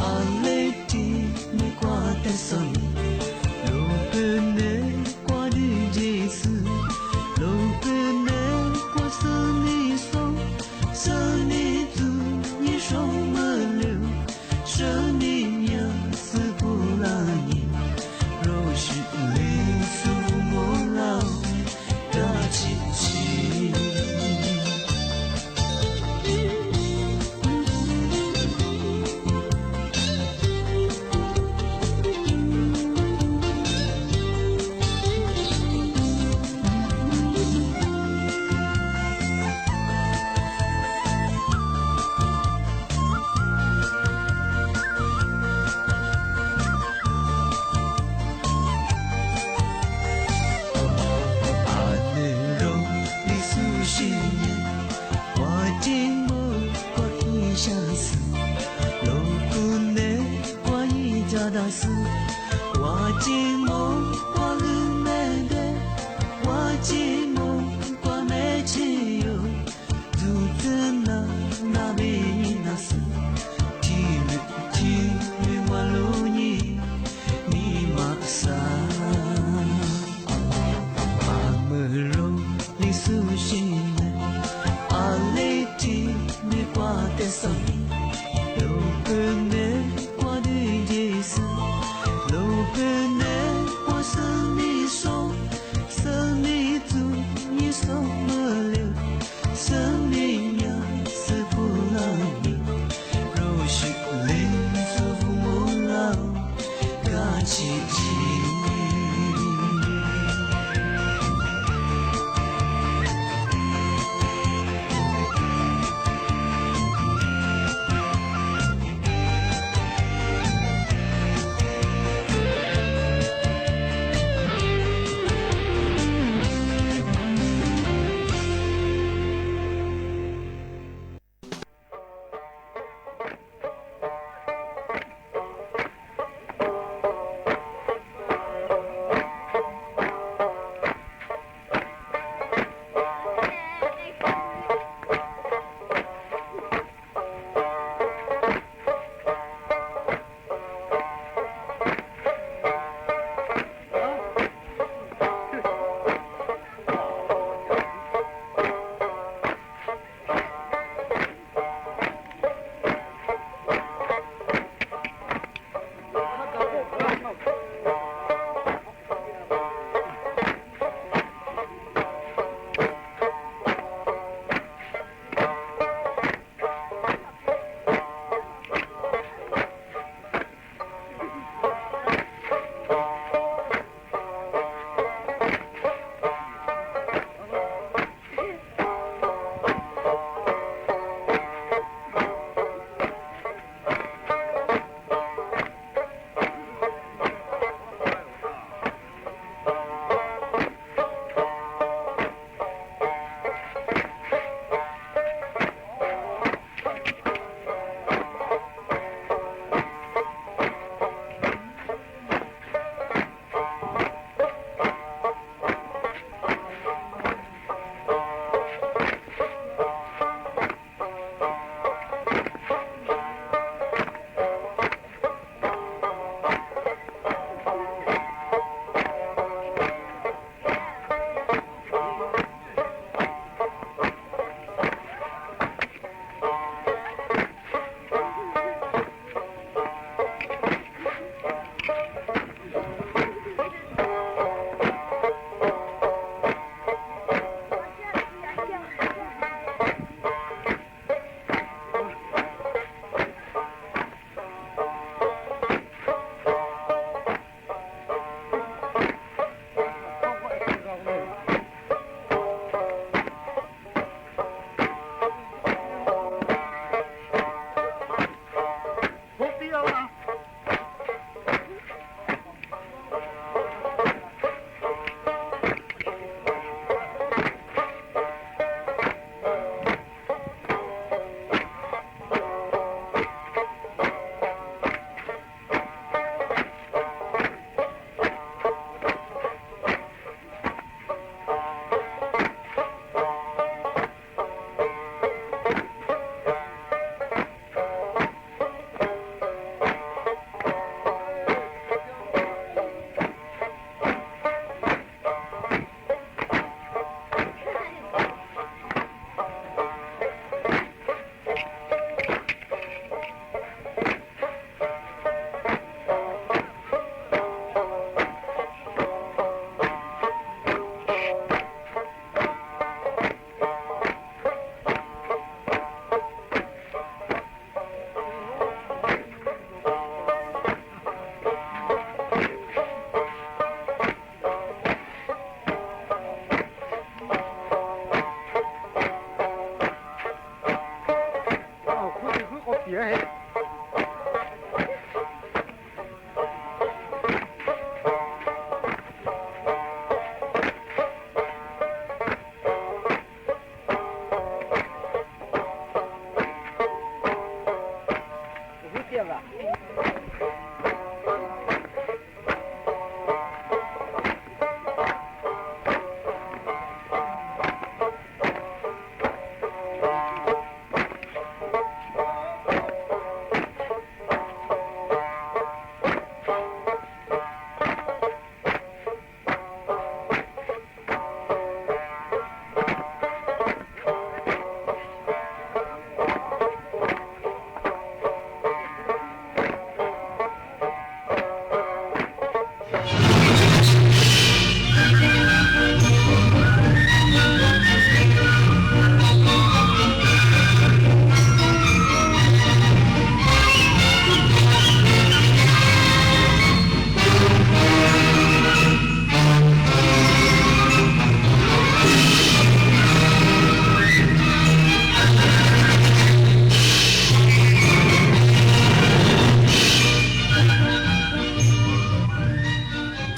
a le ti me kuas tas xom li, los pw me kuas dwb nce xwb, los pw me kuas xwb ni xoob, xwb ni txuj ni xoob me lug, xwb ni nyiam xwb puv laj nyiam, rau sim li xwb puv mob laj, kab tsis tsim. A nws rau li xub sim nyiam, kuas tsev npoo kuas tib sab xwb, los kuv neb kuas yim caj dab xwb, kuas tsev npoo kuas lwm me dej, kuas tsev npoo kuas me tsev yus, tus txwj na na me yim na xwb, tib lwm tib lwm mas lub nyiam ni mam xav. A mws rau li xub sim nyiam, a le ti me kuas tas xom li, los pw me kuas dwb nce xwb, los pw me kuas xwb ni xoob, xwb ni txuj ni xoob me lug, xwb ni nyiam xwb puv laj nyiam, rau sim li xwb puv mob laj, kab tsis tsim.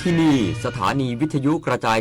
ที่นี่สถานีวิทยุกระจาย